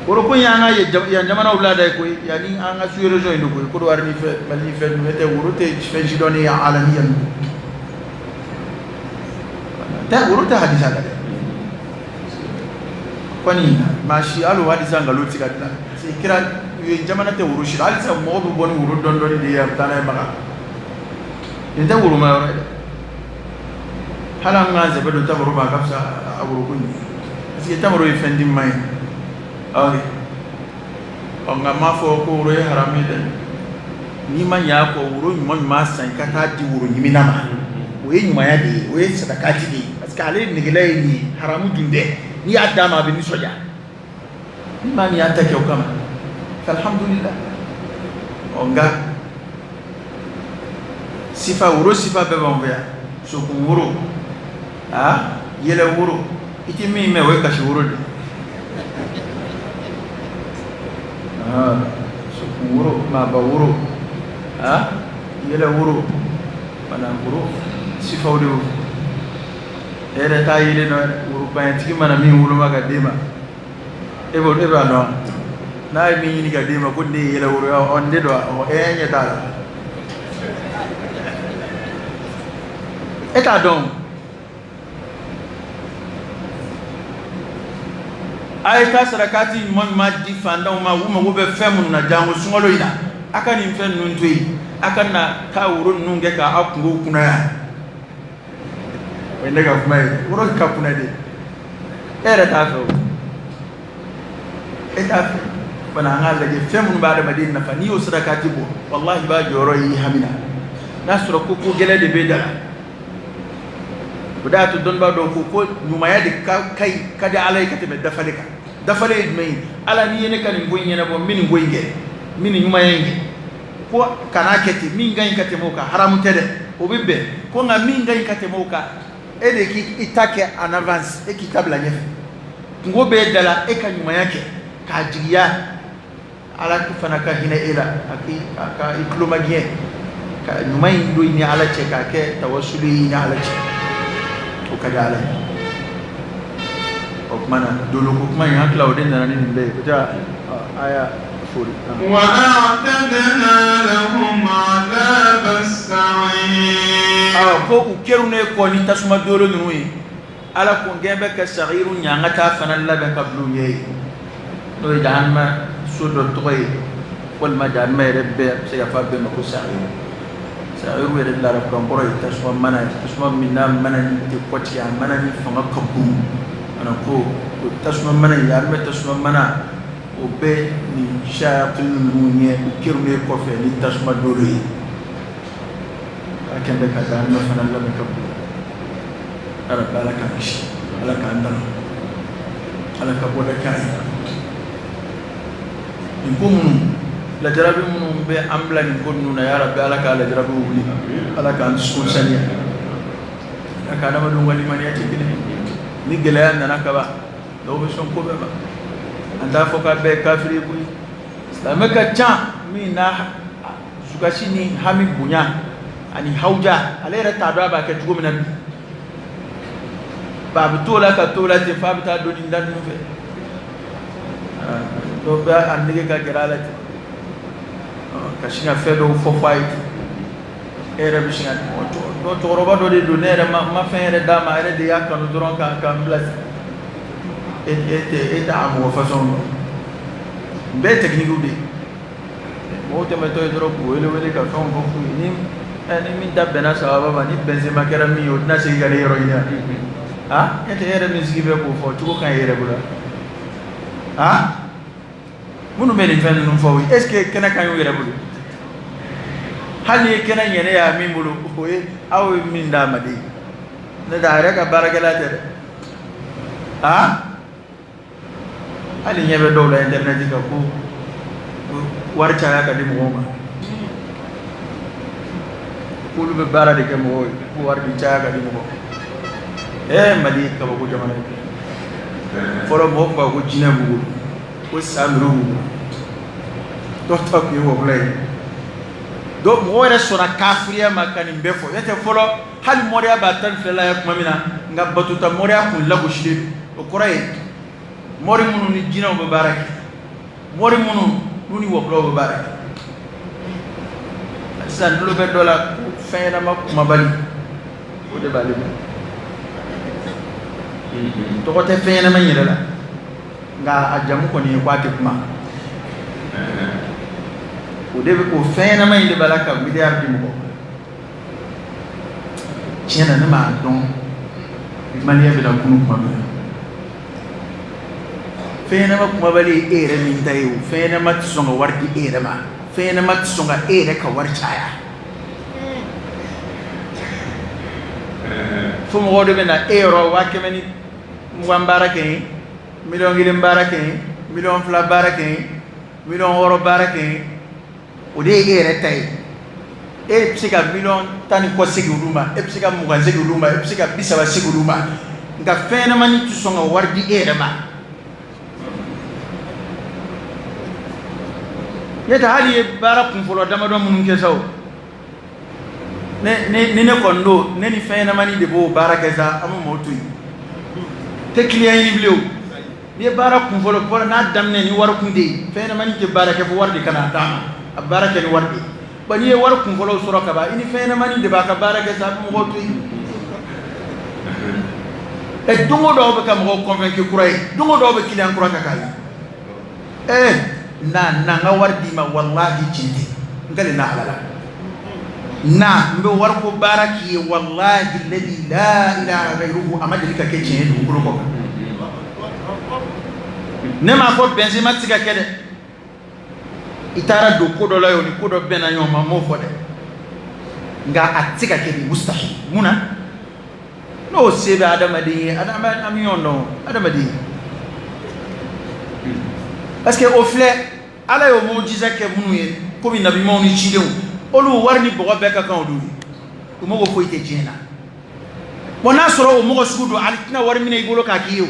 S2: woro ko in y'an ka yan jamanaw laada ye koyi yanni an ka sous région in de koyi Côte d'Ivoire ni fɛn Mali ni fɛn ninnu tɛ woro tɛ fɛn si dɔn ni alamiya ninnu tɛ woro tɛ hadisa la dɛ kɔni maa si hali o hadisa nkalon tɛ se ka dilan parce que kira ye jamana tɛ woro si la halisa mɔgɔ bɛ bɔ ni woro dɔɔni dɔɔni de ye a bɛ taa n'a ye Maka nin tɛ woroma yɔrɔ ye dɛ hali an k'an sɛbɛ don tamaro ma a ka fisa a woroko in ye parce que tamaro ye fɛn diman ye ok ɔ nka n m'a fɔ ko woro ye haramu ye dɛ n'i ma ɲɛ a kɔ woro ɲuman ɲuman san i ka taa di woro ɲimina ma o ye ɲumanya de ye o ye sadakati de ye parce que ale negela ye nin ye haramu dun tɛ n'i y'a d'a ma a bɛ nisɔndiya ni maa min y'a ta kɛ o kama alhamdulillah ɔ nka sifa woro sifa bɛɛ b'an fɛ yan sokun woro aa yɛlɛ woro i tɛ min mɛn o ye kasi woro de ye sokun woro maaba woro aa yɛlɛ woro fana woro sifaw de y'o e yɛrɛ t'a yelen dɔn yɛrɛ woro baɲɛtigi mana min woloma ka d'e ma e b'o e b'a dɔn n'a ye min ɲini ka d'e ma ko nin de ye yɛlɛ woro ye ɔ nin de don ɔ e ɲɛ t'a la e t'a dɔn a ye taa sarakati ɲuman ɲuman di fantanw ma u mago bɛ fɛn minnu na janko sunkalo in na a ka nin fɛn ninnu to yen a ka na taa woro ninnu kɛ k'aw kungo kunnaya o ye ne ka kuma ye woro ka kunna de e yɛrɛ t'a fɛ o e t'a fɛ fana an k'a lajɛ fɛn minnu bɛ adamaden nafa n'i y'o sarakati bɔ walahi i b'a jɔyɔrɔ y'i hami na n'a sɔrɔ ko gɛlɛn de b'e da la O de y'a to dɔnnibaa dɔw ko ko ɲumanya de ka ɲi ka di Ala ye ka tɛmɛ dafale kan. Dafale ye jumɛn ye? Ala, n'i ye ne ka nin ko in ɲɛnabɔ, n bɛ nin ko in kɛ, n bɛ nin ɲumanya in kɛ. Ko kan'a kɛ ten, min ka ɲi ka tɛmɛ o kan, haramu tɛ dɛ, o bɛ bɛn ko, nka min ka ɲi ka tɛmɛ o kan, e de k'i ta kɛ en avance, e k'i ta bila ɲɛfɛ. Kunko b'e da la, e ka ɲumanya kɛ k'a jigiya Ala fana ka hinɛ e la, a k'i a ka i tulo magɛn ka ɲuman in don i ni Ala cɛ, k'a kɛ tawasulu ye i ni Ala cɛ, o ka di Ala ye. O tuma na doloko kuma in, hakili la, o de nana ni nin bɛɛ ye. Ko ja aya fori.
S1: وأعتدنا لهم عذاب السعير.
S2: Awa, ko u kɛru ne kɔ ni tasuma dolo ninnu ye, Ala ko gɛn bɛ ka sagiru ɲangata fana labɛn ka bila u ɲɛ ye, n'o ye jahanama so dɔ tɔgɔ ye, walima jahanama yɛrɛ bɛɛ a bɛ se ka fɔ a bɛɛ ma ko sagiru. Sagiru yɛrɛ larabukan kɔrɔ ye tasuma mana ye, tasuma min n'a mana ni tɛ kɔtigɛ, a mana ni fanga ka bon. Ana ko o tasuma mana in, jahanama tasuma mana, o bɛ nin shayatin ninnu ɲɛ, u kɛru ne kɔfɛ ni tasuma dolo ye. Ala kɛn bɛ ka jahanama fana labɛn ka bila. Arabi, Ala k'an kisi, Ala k'an dama, Ala ka bɔda k'an ye. Nin ko minnu lajarabi minnu bɛ an bila nin ko ninnu na, ya Rabi, Ala k'a lajarabiw wuli, Ala k'an dusukun saniya, Ala ka adamadenw ka limaniya tɛ kelen ye. Ni gɛlɛya nana kaban, dɔw bɛ sɔn ko bɛɛ ma. An t'a fɔ k'a bɛɛ ye kafiri ye koyi. Silamɛ ka ca min n'a dusukasi ni hami bonya ani hawuja, ale yɛrɛ t'a dɔn a b'a kɛ cogo min na bi. Ba a bɛ t'o la ka t'o la ten f'a bɛ taa don nin da ninnu fɛ. Dɔw bɛ a nege ka gɛrɛ a la ten ka sin ka fɛn dɔw fɔ fɔ a ye ten. E yɛrɛ bɛ sin ka dɔ cɛkɔrɔba dɔ de don, ne yɛrɛ ma fɛn yɛrɛ d'a ma, a yɛrɛ de y'a kanu dɔrɔn ka n bila ten. E e tɛ e tɛ a mɔgɔ fasɔn dɔn. Nin bɛɛ ye technique de ye. Mɔgɔw tɛmɛtɔ ye dɔrɔn k'u wele wele ka fɛnw fɔ f'u ye. Ni min ta bɛnna sababa ma, ni Benzema kɛra min ye, o tɛna segin ka ne yɔrɔ ɲini wa? A e tɛ e yɛrɛ min sigi bɛ k'o fɔ cogo ka ɲi e yɛrɛ bolo wa? Minnu bɛ nin fɛn ninnu fɔ o ye, est ce que kɛnɛ ka ɲi u yɛrɛ bolo? Hali ni ye kɛnɛ ɲɛ ne y'a min bolo, o ye aw ye min d'a ma de ye. Ne tɛ a yɛrɛ ka baarakɛla tɛ dɛ. Hali ɲɛ bɛ dɔw la internet kan ko wari caya ka di mɔgɔw ma, k'olu bɛ baara de kɛ mɔgɔw ye, ko wari de caya ka di mɔgɔw ma. Mali ye kabako jamana ye. Fɔlɔ mɔgɔw tun b'a fɔ ko jinɛ b'u bolo, ko sa miriw b'u bolo, dɔw ta tun ye wɔkulɔ ye. Dɔw mɔgɔ yɛrɛ sɔnna kafiriya ma ka nin bɛɛ fɔ. N'o tɛ fɔlɔ, hali mɔriya b'a 12 la ye tuma min na, nka batota mɔriya kun lagosilen don. O kɔrɔ ye mɔri minnu ni jinɛw bɛ baara kɛ, mɔri minnu n'u ni wɔkulɔw bɛ baara kɛ. Sisan tulo bɛ dɔ la ko fɛn ɲɛnama kumabali, o de b'ale bolo. Tɔgɔ tɛ fɛn ɲɛnama in yɛrɛ la, nka a jamu kɔni ye ko a tɛ kuma. O de bɛ o fɛn ɲɛnama in de b'a la ka miliyari di mɔgɔ. Tiɲɛ na, ne m'a dɔn maliyɛn bɛna kunu tuma min na. Fɛn ɲɛnama kumabali ye e yɛrɛ min ta ye, o fɛn ɲɛnama tɛ sɔn ka wari di e yɛrɛ ma, fɛn ɲɛnama tɛ sɔn ka e yɛrɛ ka wari caya. Fo mɔgɔw de bɛ na e yɔrɔ 120 000 baara kɛ yen, 1 miliyɔn baara kɛ yen, 2 miliyɔn baara kɛ yen, 6 miliyɔn baara kɛ yen. O de ye e yɛrɛ ta ye. E bɛ se ka 10 miliyɔn ni kɔ segin olu ma, e bɛ se ka 20 segin olu ma, e bɛ se ka 30 segin olu ma, nka fɛn ɲɛnamanin tɛ sɔn ka wari di e yɛrɛ ma. N'o tɛ hali ye baara kunfɔlɔ damadɔ minnu kɛ sa, o ne ni ne kɔni don, ne ni fɛn ɲɛnamanin de b'o baara kɛ sa, an bɛ mɔgɔw to yen tɛ kiliyan ɲini bilen. O n'i ye baara kunfɔlɔ fɔlɔ n'a daminɛ ni wari kun tɛ yen, fɛn ɲɛnamanin tɛ baara kɛ fo wari de ka na d'a ma, a baara kɛ ni wari de ye. Bon, n'i ye wari kunfɔlɔw sɔrɔ ka ban, i ni fɛn ɲɛnamanin de b'a ka baara kɛ sa, a bɛ mɔgɔw to yen. Ɛ, don o don aw bɛ ka mɔgɔw convaincre kura ye, don o don aw bɛ kiliyan kura ta k'a ye. Na na n ka wari d'i ma, walahi tiɲɛ tɛ, n kalen na Ala la. Na n bɛ wariko baara k'i ye, walahi ladi la ilaha ghayruhu, a ma deli ka kɛ tiɲɛ ye dugukolo kɔ kan. Ne m'a fɔ Benzema tɛ se ka kɛ dɛ. I taara don ko dɔ la yen, o ni ko dɔ bɛnna ɲɔgɔn ma, n m'o fɔ dɛ, nka a tɛ se ka kɛ de, mustahil. Mun na?
S3: N'o se bɛ adamaden ye, an bɛ ɲɔgɔn dɔn adamaden. Parce que o filɛ, Ala y'o mujiza kɛ minnu ye, komi nabiɲumanw ni cidenw, olu wari ni bɔgɔ bɛɛ ka kan olu ye. U mago foyi tɛ diɲɛ na. Bon, n'a sɔrɔ o mɔgɔ sugu don, ale tɛna wari minɛ i bolo k'a k'i ye o.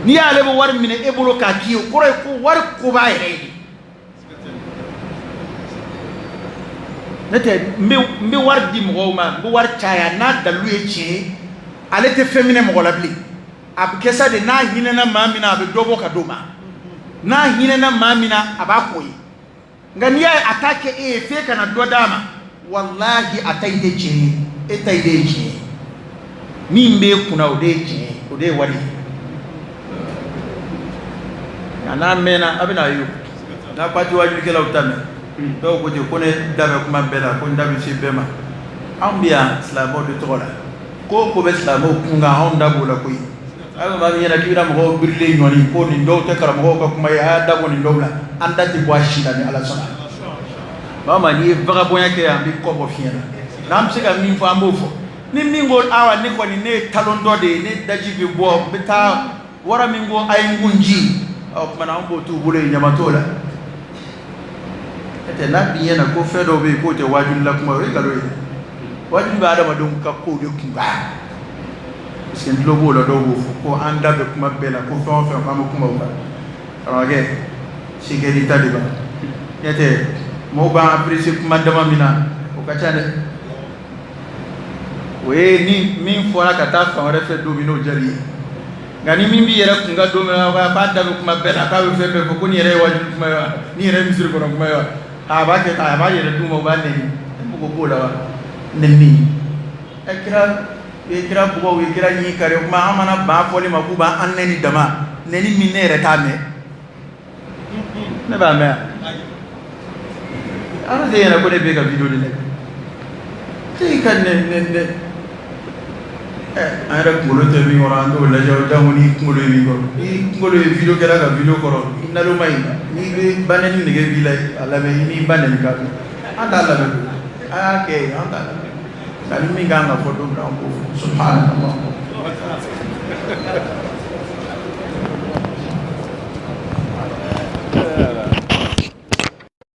S3: N'i y'ale bɛ wari minɛ e bolo k'a k'i ye, o kɔrɔ ye ko wari ko b'a yɛrɛ ye. Ne tɛ n bɛ wari di mɔgɔw ma, n bɛ wari caya, n'a dalilu ye tiɲɛ ye, ale tɛ fɛn minɛ mɔgɔ la bilen. A bɛ kɛ sa de, n'a hinɛna maa min na, a bɛ dɔ bɔ ka d'o ma. N'a hinɛna maa min na, a b'a k'o ye. Nka n'i y'a ye a t'a kɛ e ye f'e ka na dɔ d'a ma, walahi a ta in tɛ tiɲɛ ye, e ta in de ye tiɲɛ ye. Min b'e kunna o de ye tiɲɛ ye, o de ye wari ye. Nka n'a mɛnna, a bɛna ye o. N'a ko a tɛ waajulikɛlaw ta mɛn, dɔw ko ten ko ne da bɛ kuma bɛɛ la, ko n da bɛ se bɛɛ ma. Anw bɛ yan silamɛw de tɔgɔ la. Ko o ko bɛ silamɛw kun kan, anw da b'o la koyi. A bɛ maa min ɲɛna k'i bɛna mɔgɔw birilen ɲɔni ko nin dɔw tɛ karamɔgɔw ka kuma ye, a y'a da bɔ nin dɔw la. An da tɛ bɔ a si la ni Ala sɔnna. Maa o maa n'i ye vagabɔnya kɛ yan, an b'i kɔ bɔ fiɲɛ na. N'an bɛ se ka min fɔ, an b'o fɔ. Ni min ko awa ne kɔni ne ye talon dɔ de ye, ne daji bɛ bɔ, n bɛ taa wara min ko a ye n kun ji, ɔ tuma na an b'o t'u bolo yen, ɲama t'o la. N'o tɛ n'a b'i ɲɛ na ko fɛn dɔw bɛ yen k'o tɛ waajuli la kuma ye, o ye nkalon ye. Waajuli bɛ adamadenw ka kow de kunba. Parce que n tulo b'o la, dɔw b'o fɔ ko an da bɛ kuma bɛɛ la, ko fɛn o fɛn k'an bɛ kuma o kan. Karamɔgɔkɛ, sekɛli ta de ban. N'o tɛ mɔgɔw b'an apprécier kuma dama min na, o ka ca dɛ. O ye ni min fɔra ka taa fan wɛrɛ fɛ don min n'o diyar'i ye. Nka ni min b'i yɛrɛ kun kan don min na, k'a da bɛ kuma bɛɛ la, k'a bɛ fɛn bɛɛ fɔ, ko nin yɛrɛ ye waajuli kuma ye wa, nin yɛrɛ ye misiri kɔnɔ kuma ye wa, a b'a kɛ tan, a b'a yɛrɛ d'u ma, u b'a nɛni. E mago b'o la wa? Nɛni. Ɛ kira, u ye kira bugɔ, u ye kira ɲin kari, o tuma an mana ban fɔli ma k'u b'an nɛni dama, nɛni min ne yɛrɛ t'a mɛn. Ne b'a mɛn wa? Ala tɛ ɲɛna ko ne bɛ ka vidéo de lajɛ. E ka ne ne ne an yɛrɛ kunkolo tɛ min kɔrɔ, an t'o lajɛ o, jango n'i kunkolo ye min kɔrɔ. N'i kunkolo ye vidéo kɛla ka vidéo kɔrɔ, i naloma in, n'i bɛ ba nɛni nege b'i la, a lamɛn, i n'i ba nɛni k'a mɛn. An t'a lamɛn koyi. A y'a kɛ yen, an t'a lamɛn. Nka ni min kan ka fɔ don min na, an b'o fɔ. Subhanallah.